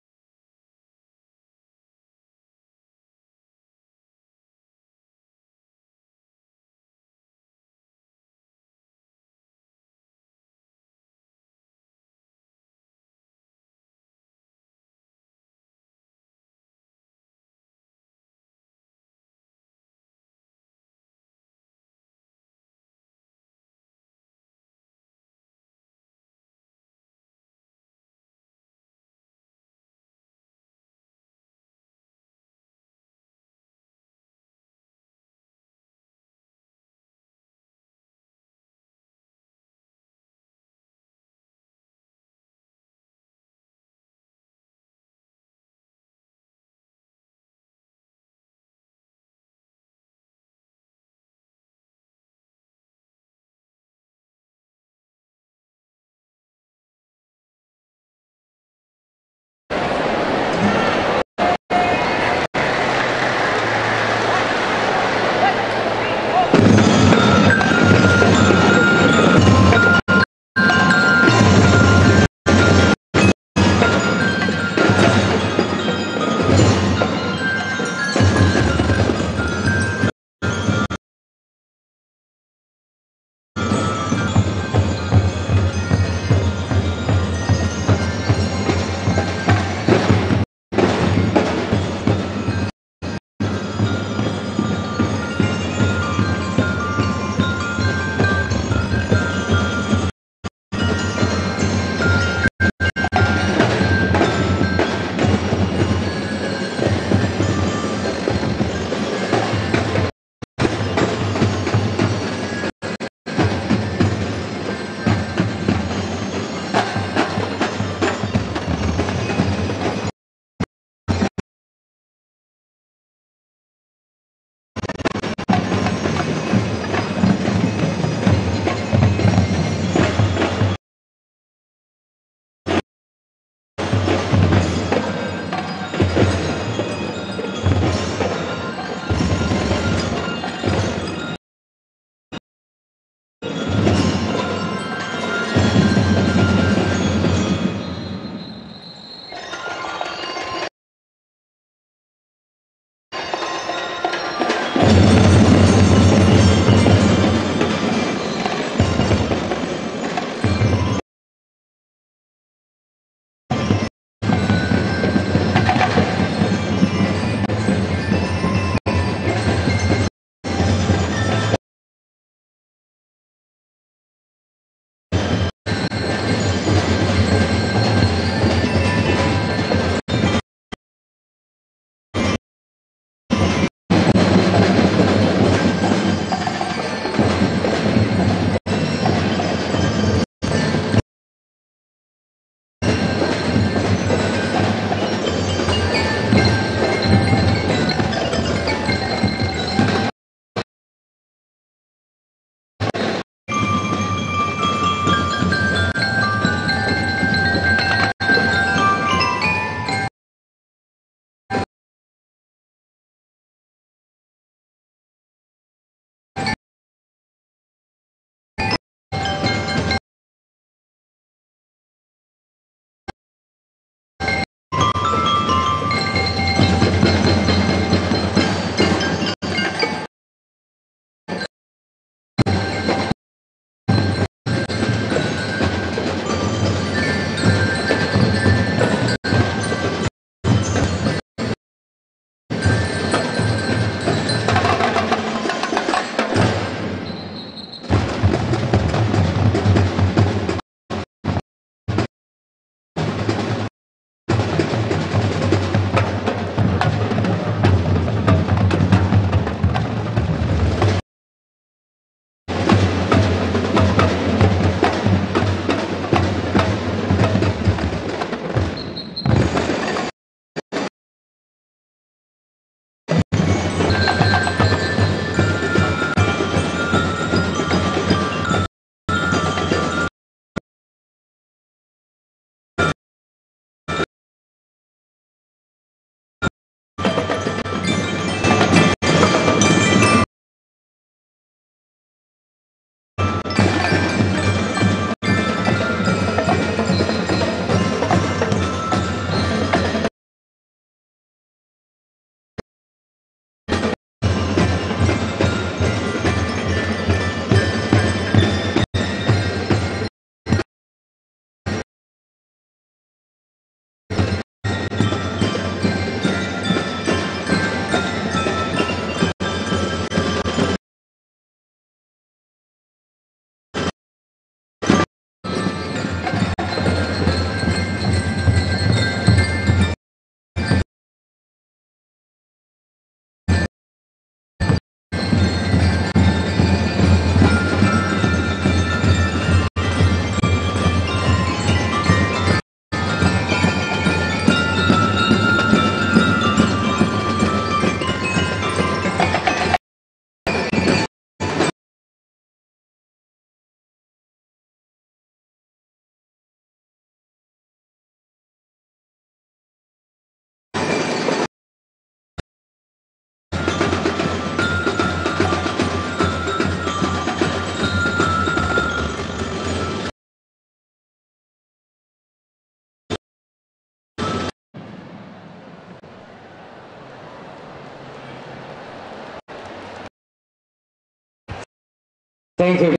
Thank you.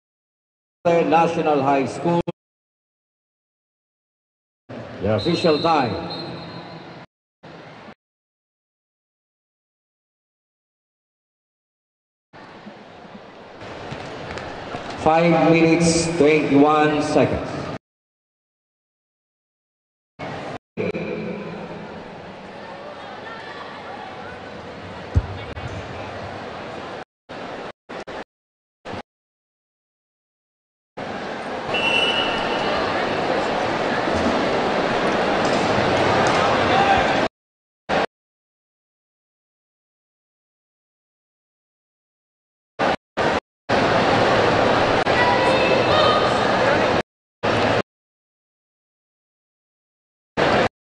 National High School. The official time. Five minutes, twenty-one seconds.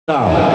Now.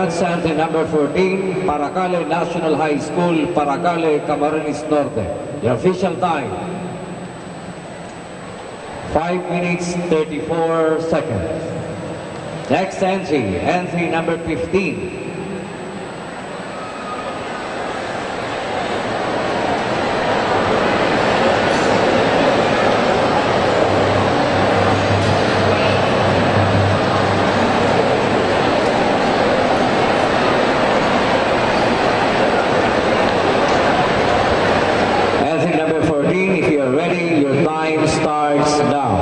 Entry number fourteen, Paracale National High School, Paracale, Camarines Norte. The official time, five minutes, thirty-four seconds. Next entry, entry number fifteen. Entry number fourteen, if you are ready, your time starts now.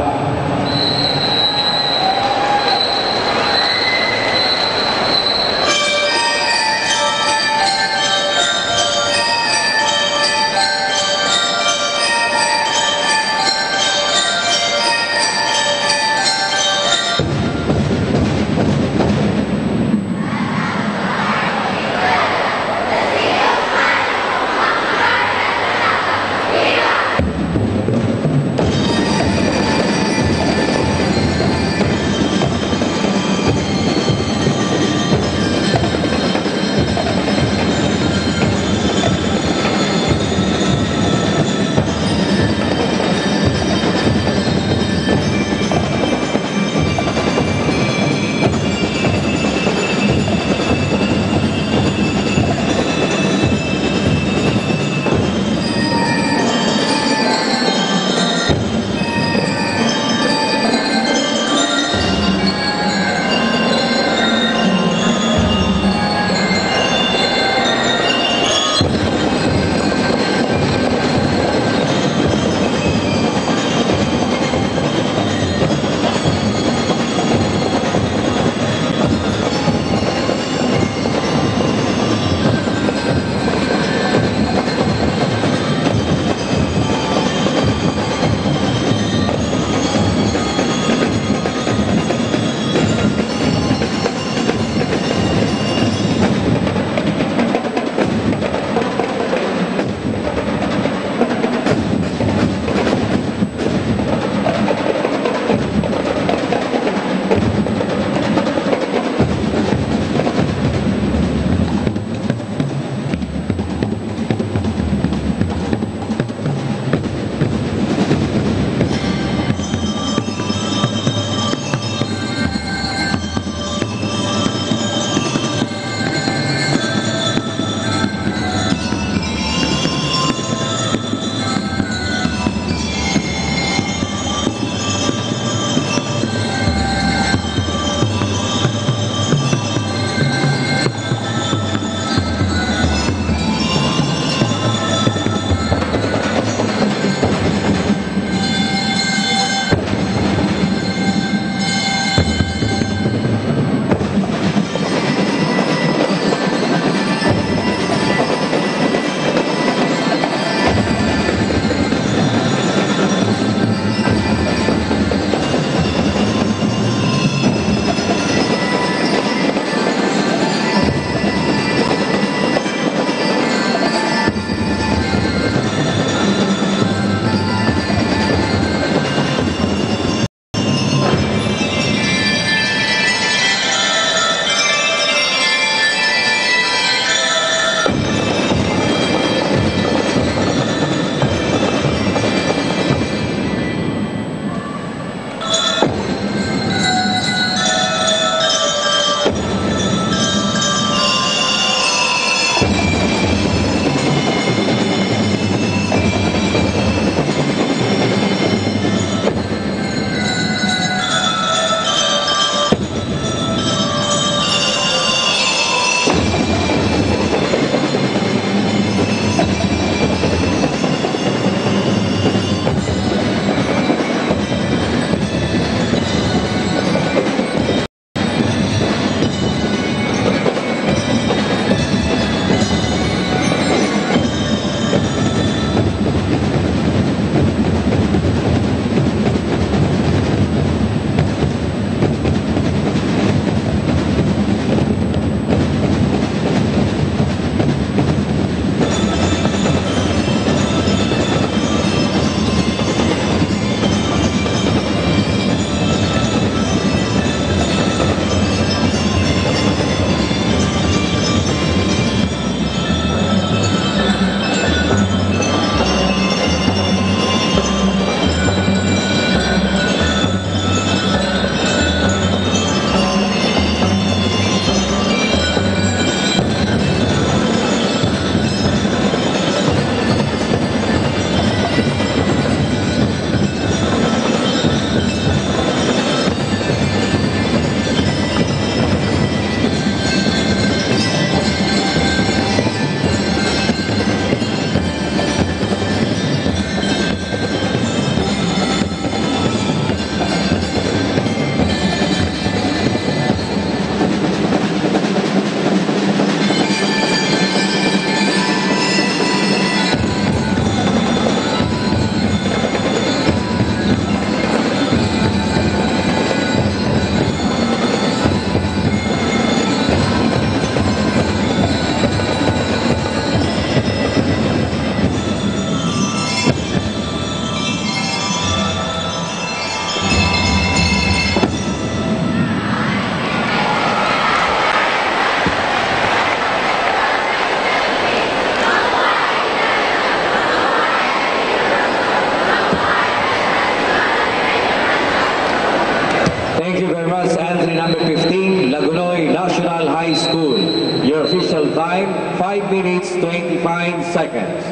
Five minutes, twenty-five seconds.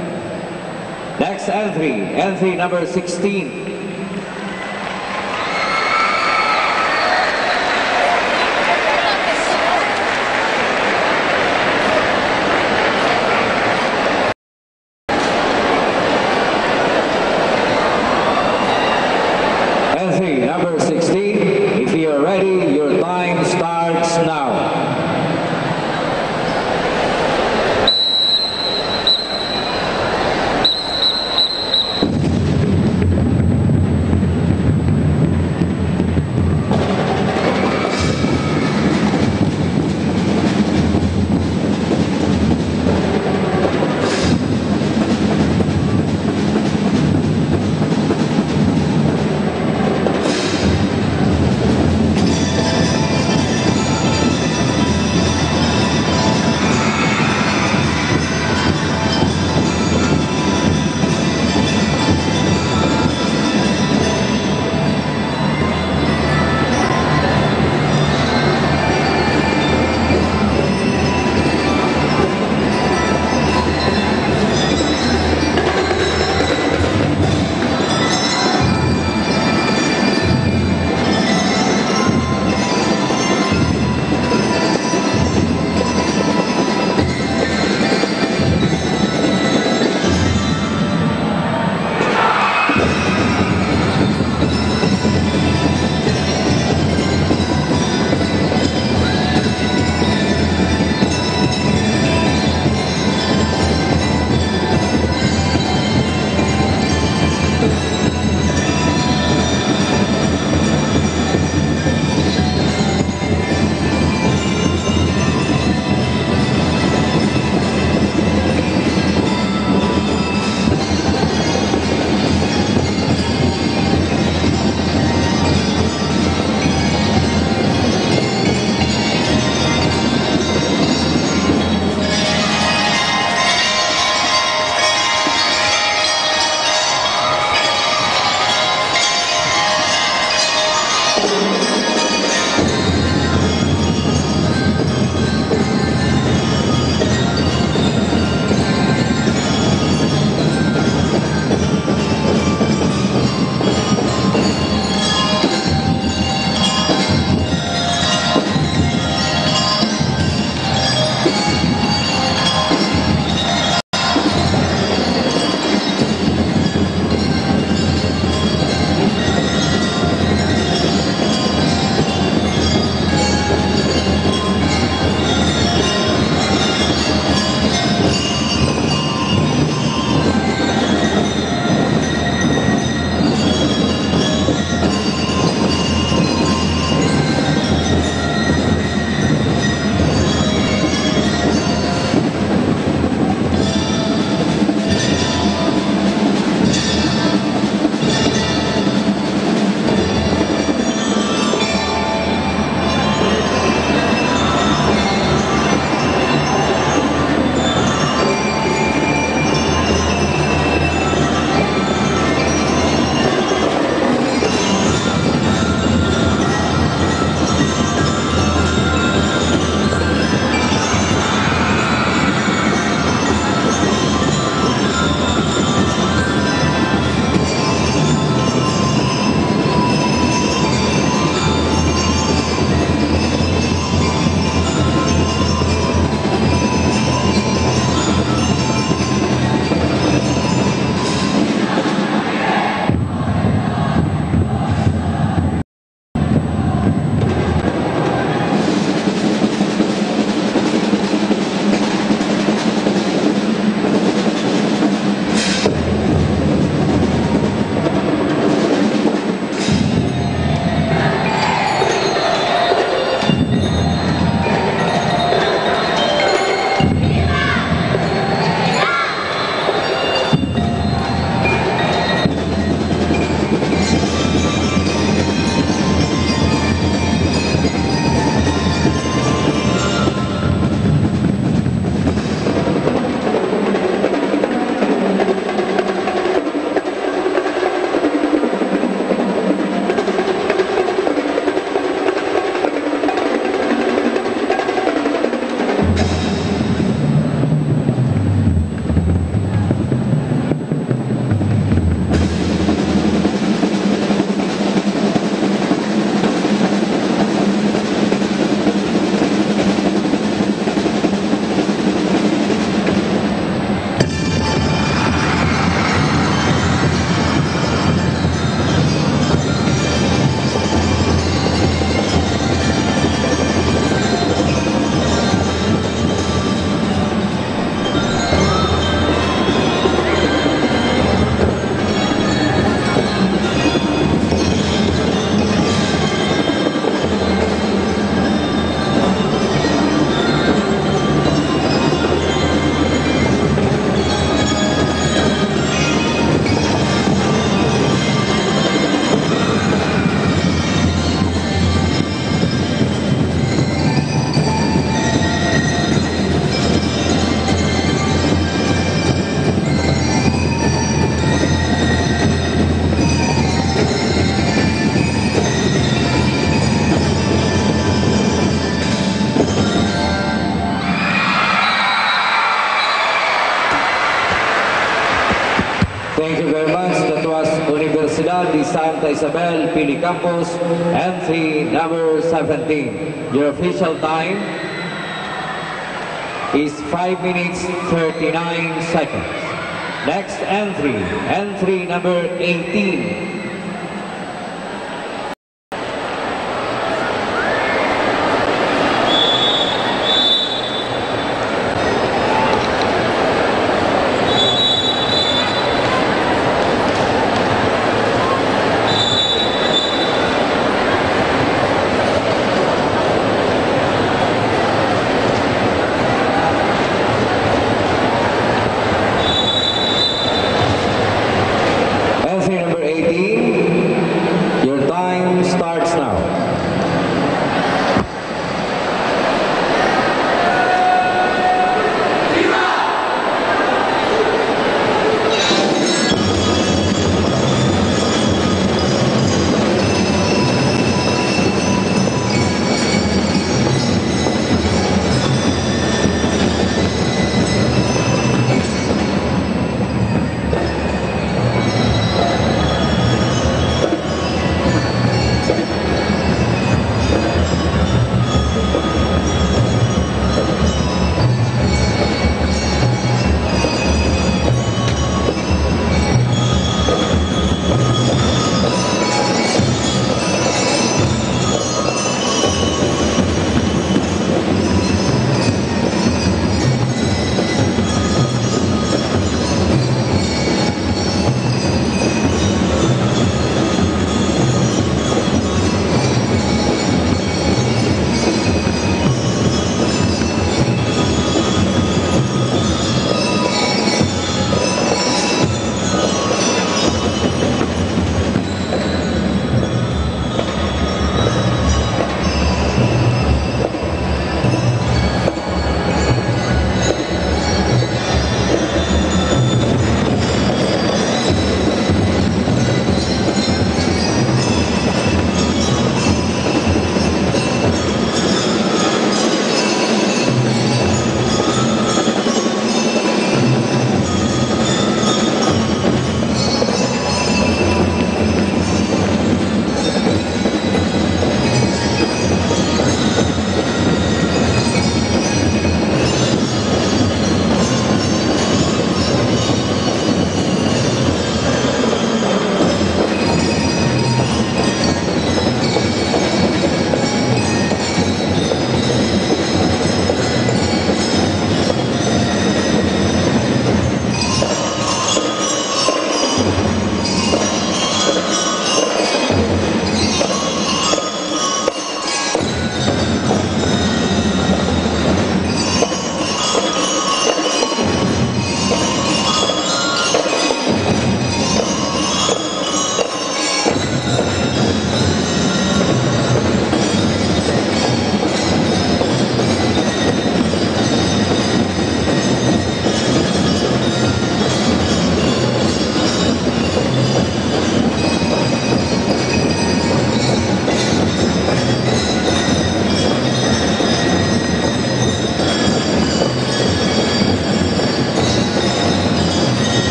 Next entry, entry number sixteen. Entry number sixteen, if you're ready, your time starts now. Di Santa Isabel, Pili Campus, entry number seventeen. Your official time is five minutes, thirty-nine seconds. Next entry, entry number eighteen. Entry number eighteen.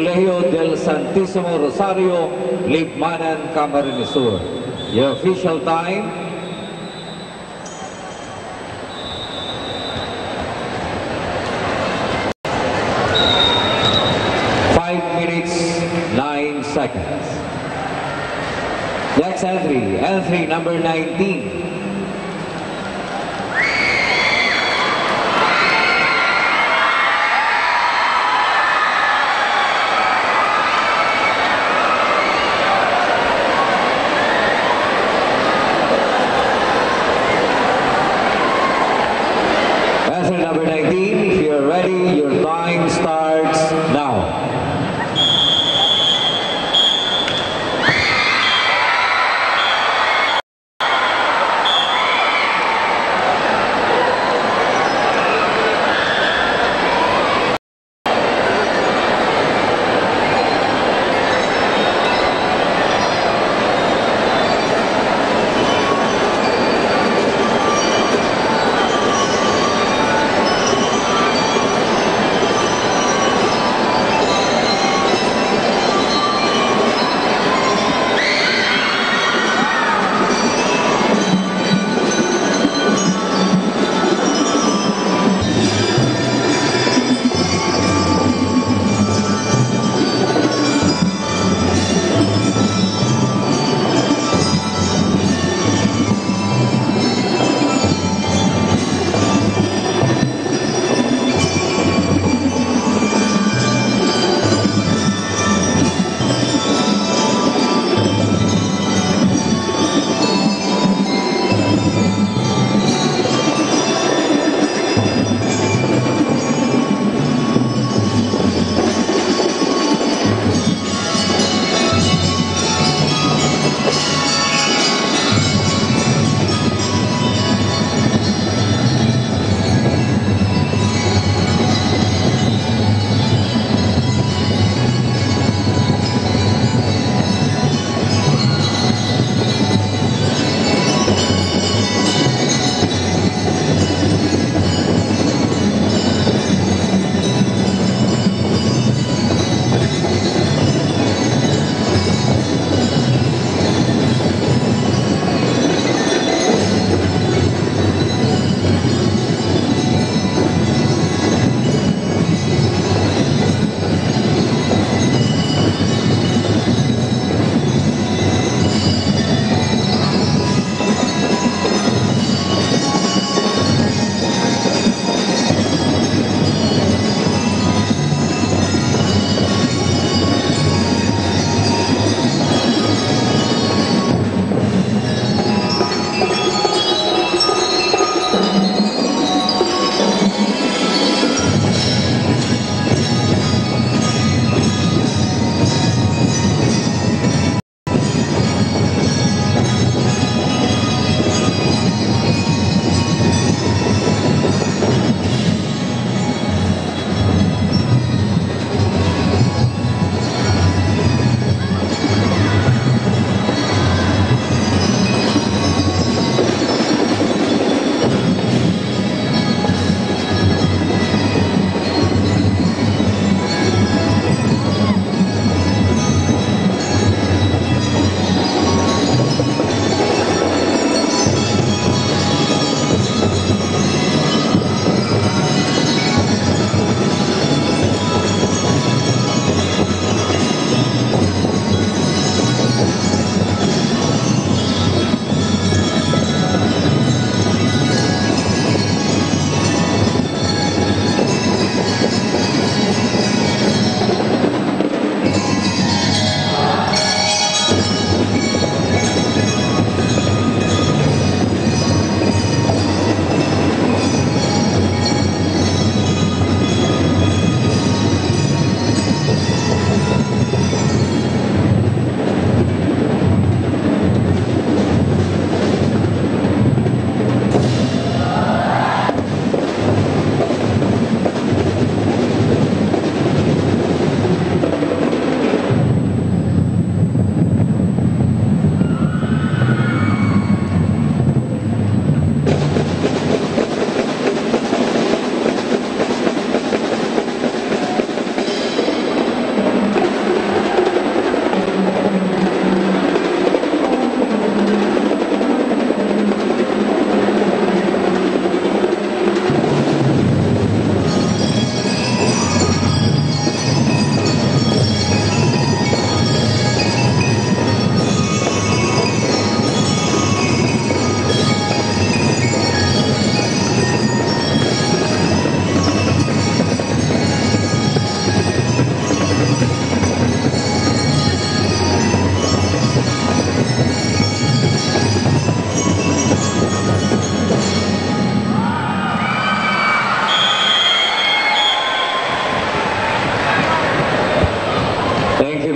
Colegio del Santísimo Rosario, Libmanan, Camarines Sur. Your official time, five minutes, nine seconds. Next entry, entry number nineteen. Answer number nineteen, if you're ready, your time starts now.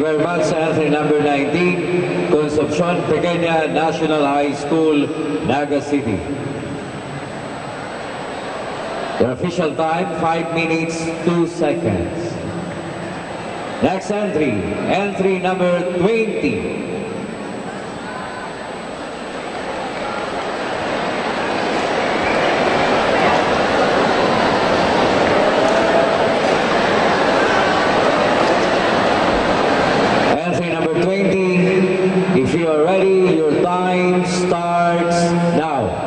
Very much sa entry number nineteen, Concepcion Pequeña National High School, Naga City. Your official time, five minutes, two seconds. Next entry, entry number twenty. Entry number twenty, if you are ready, your time starts now.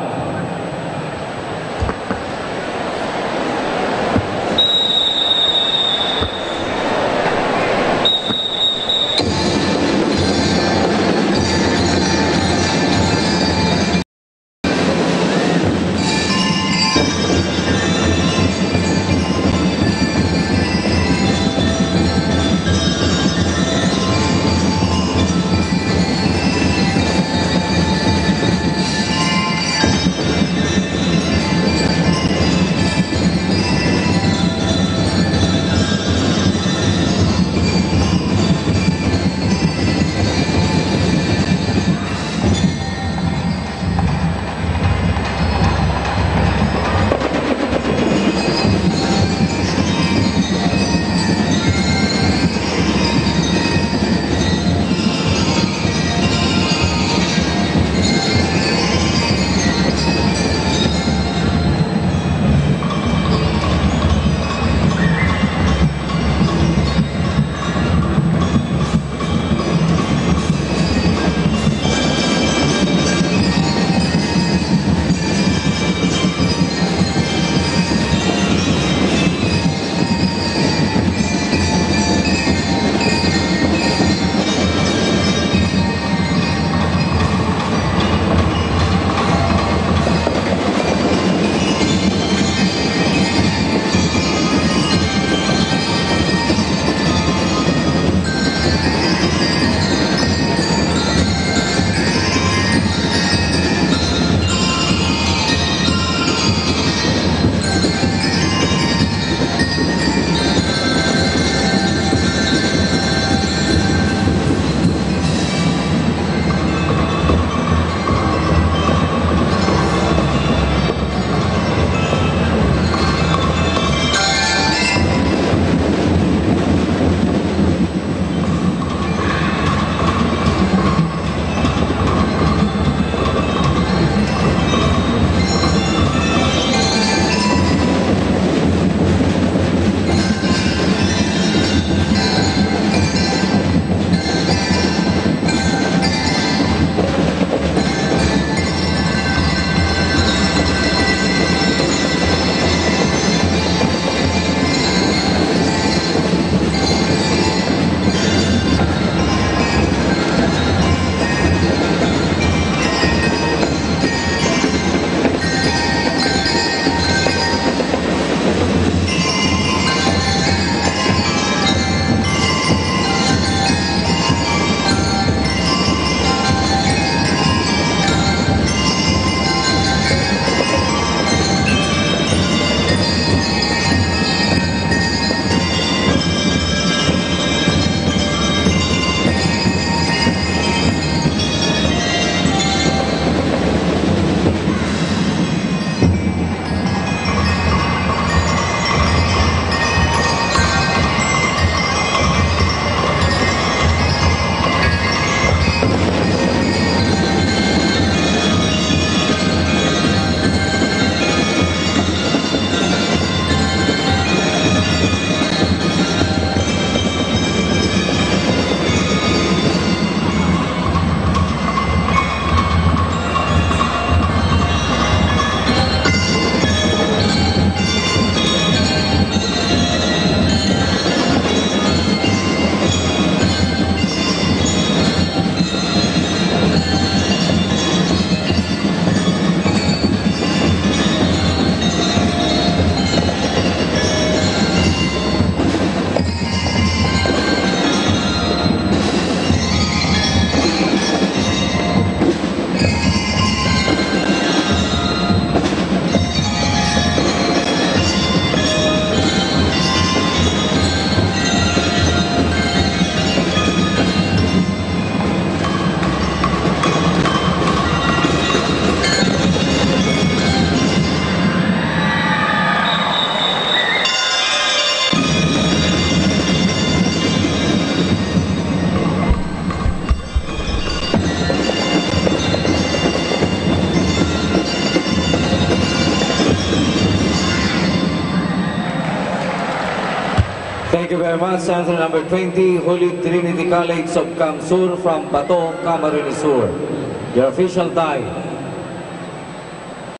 Thank you very much, Center number twenty, Holy Trinity College of Camsur from Bato, Camarines Sur. Your official tie.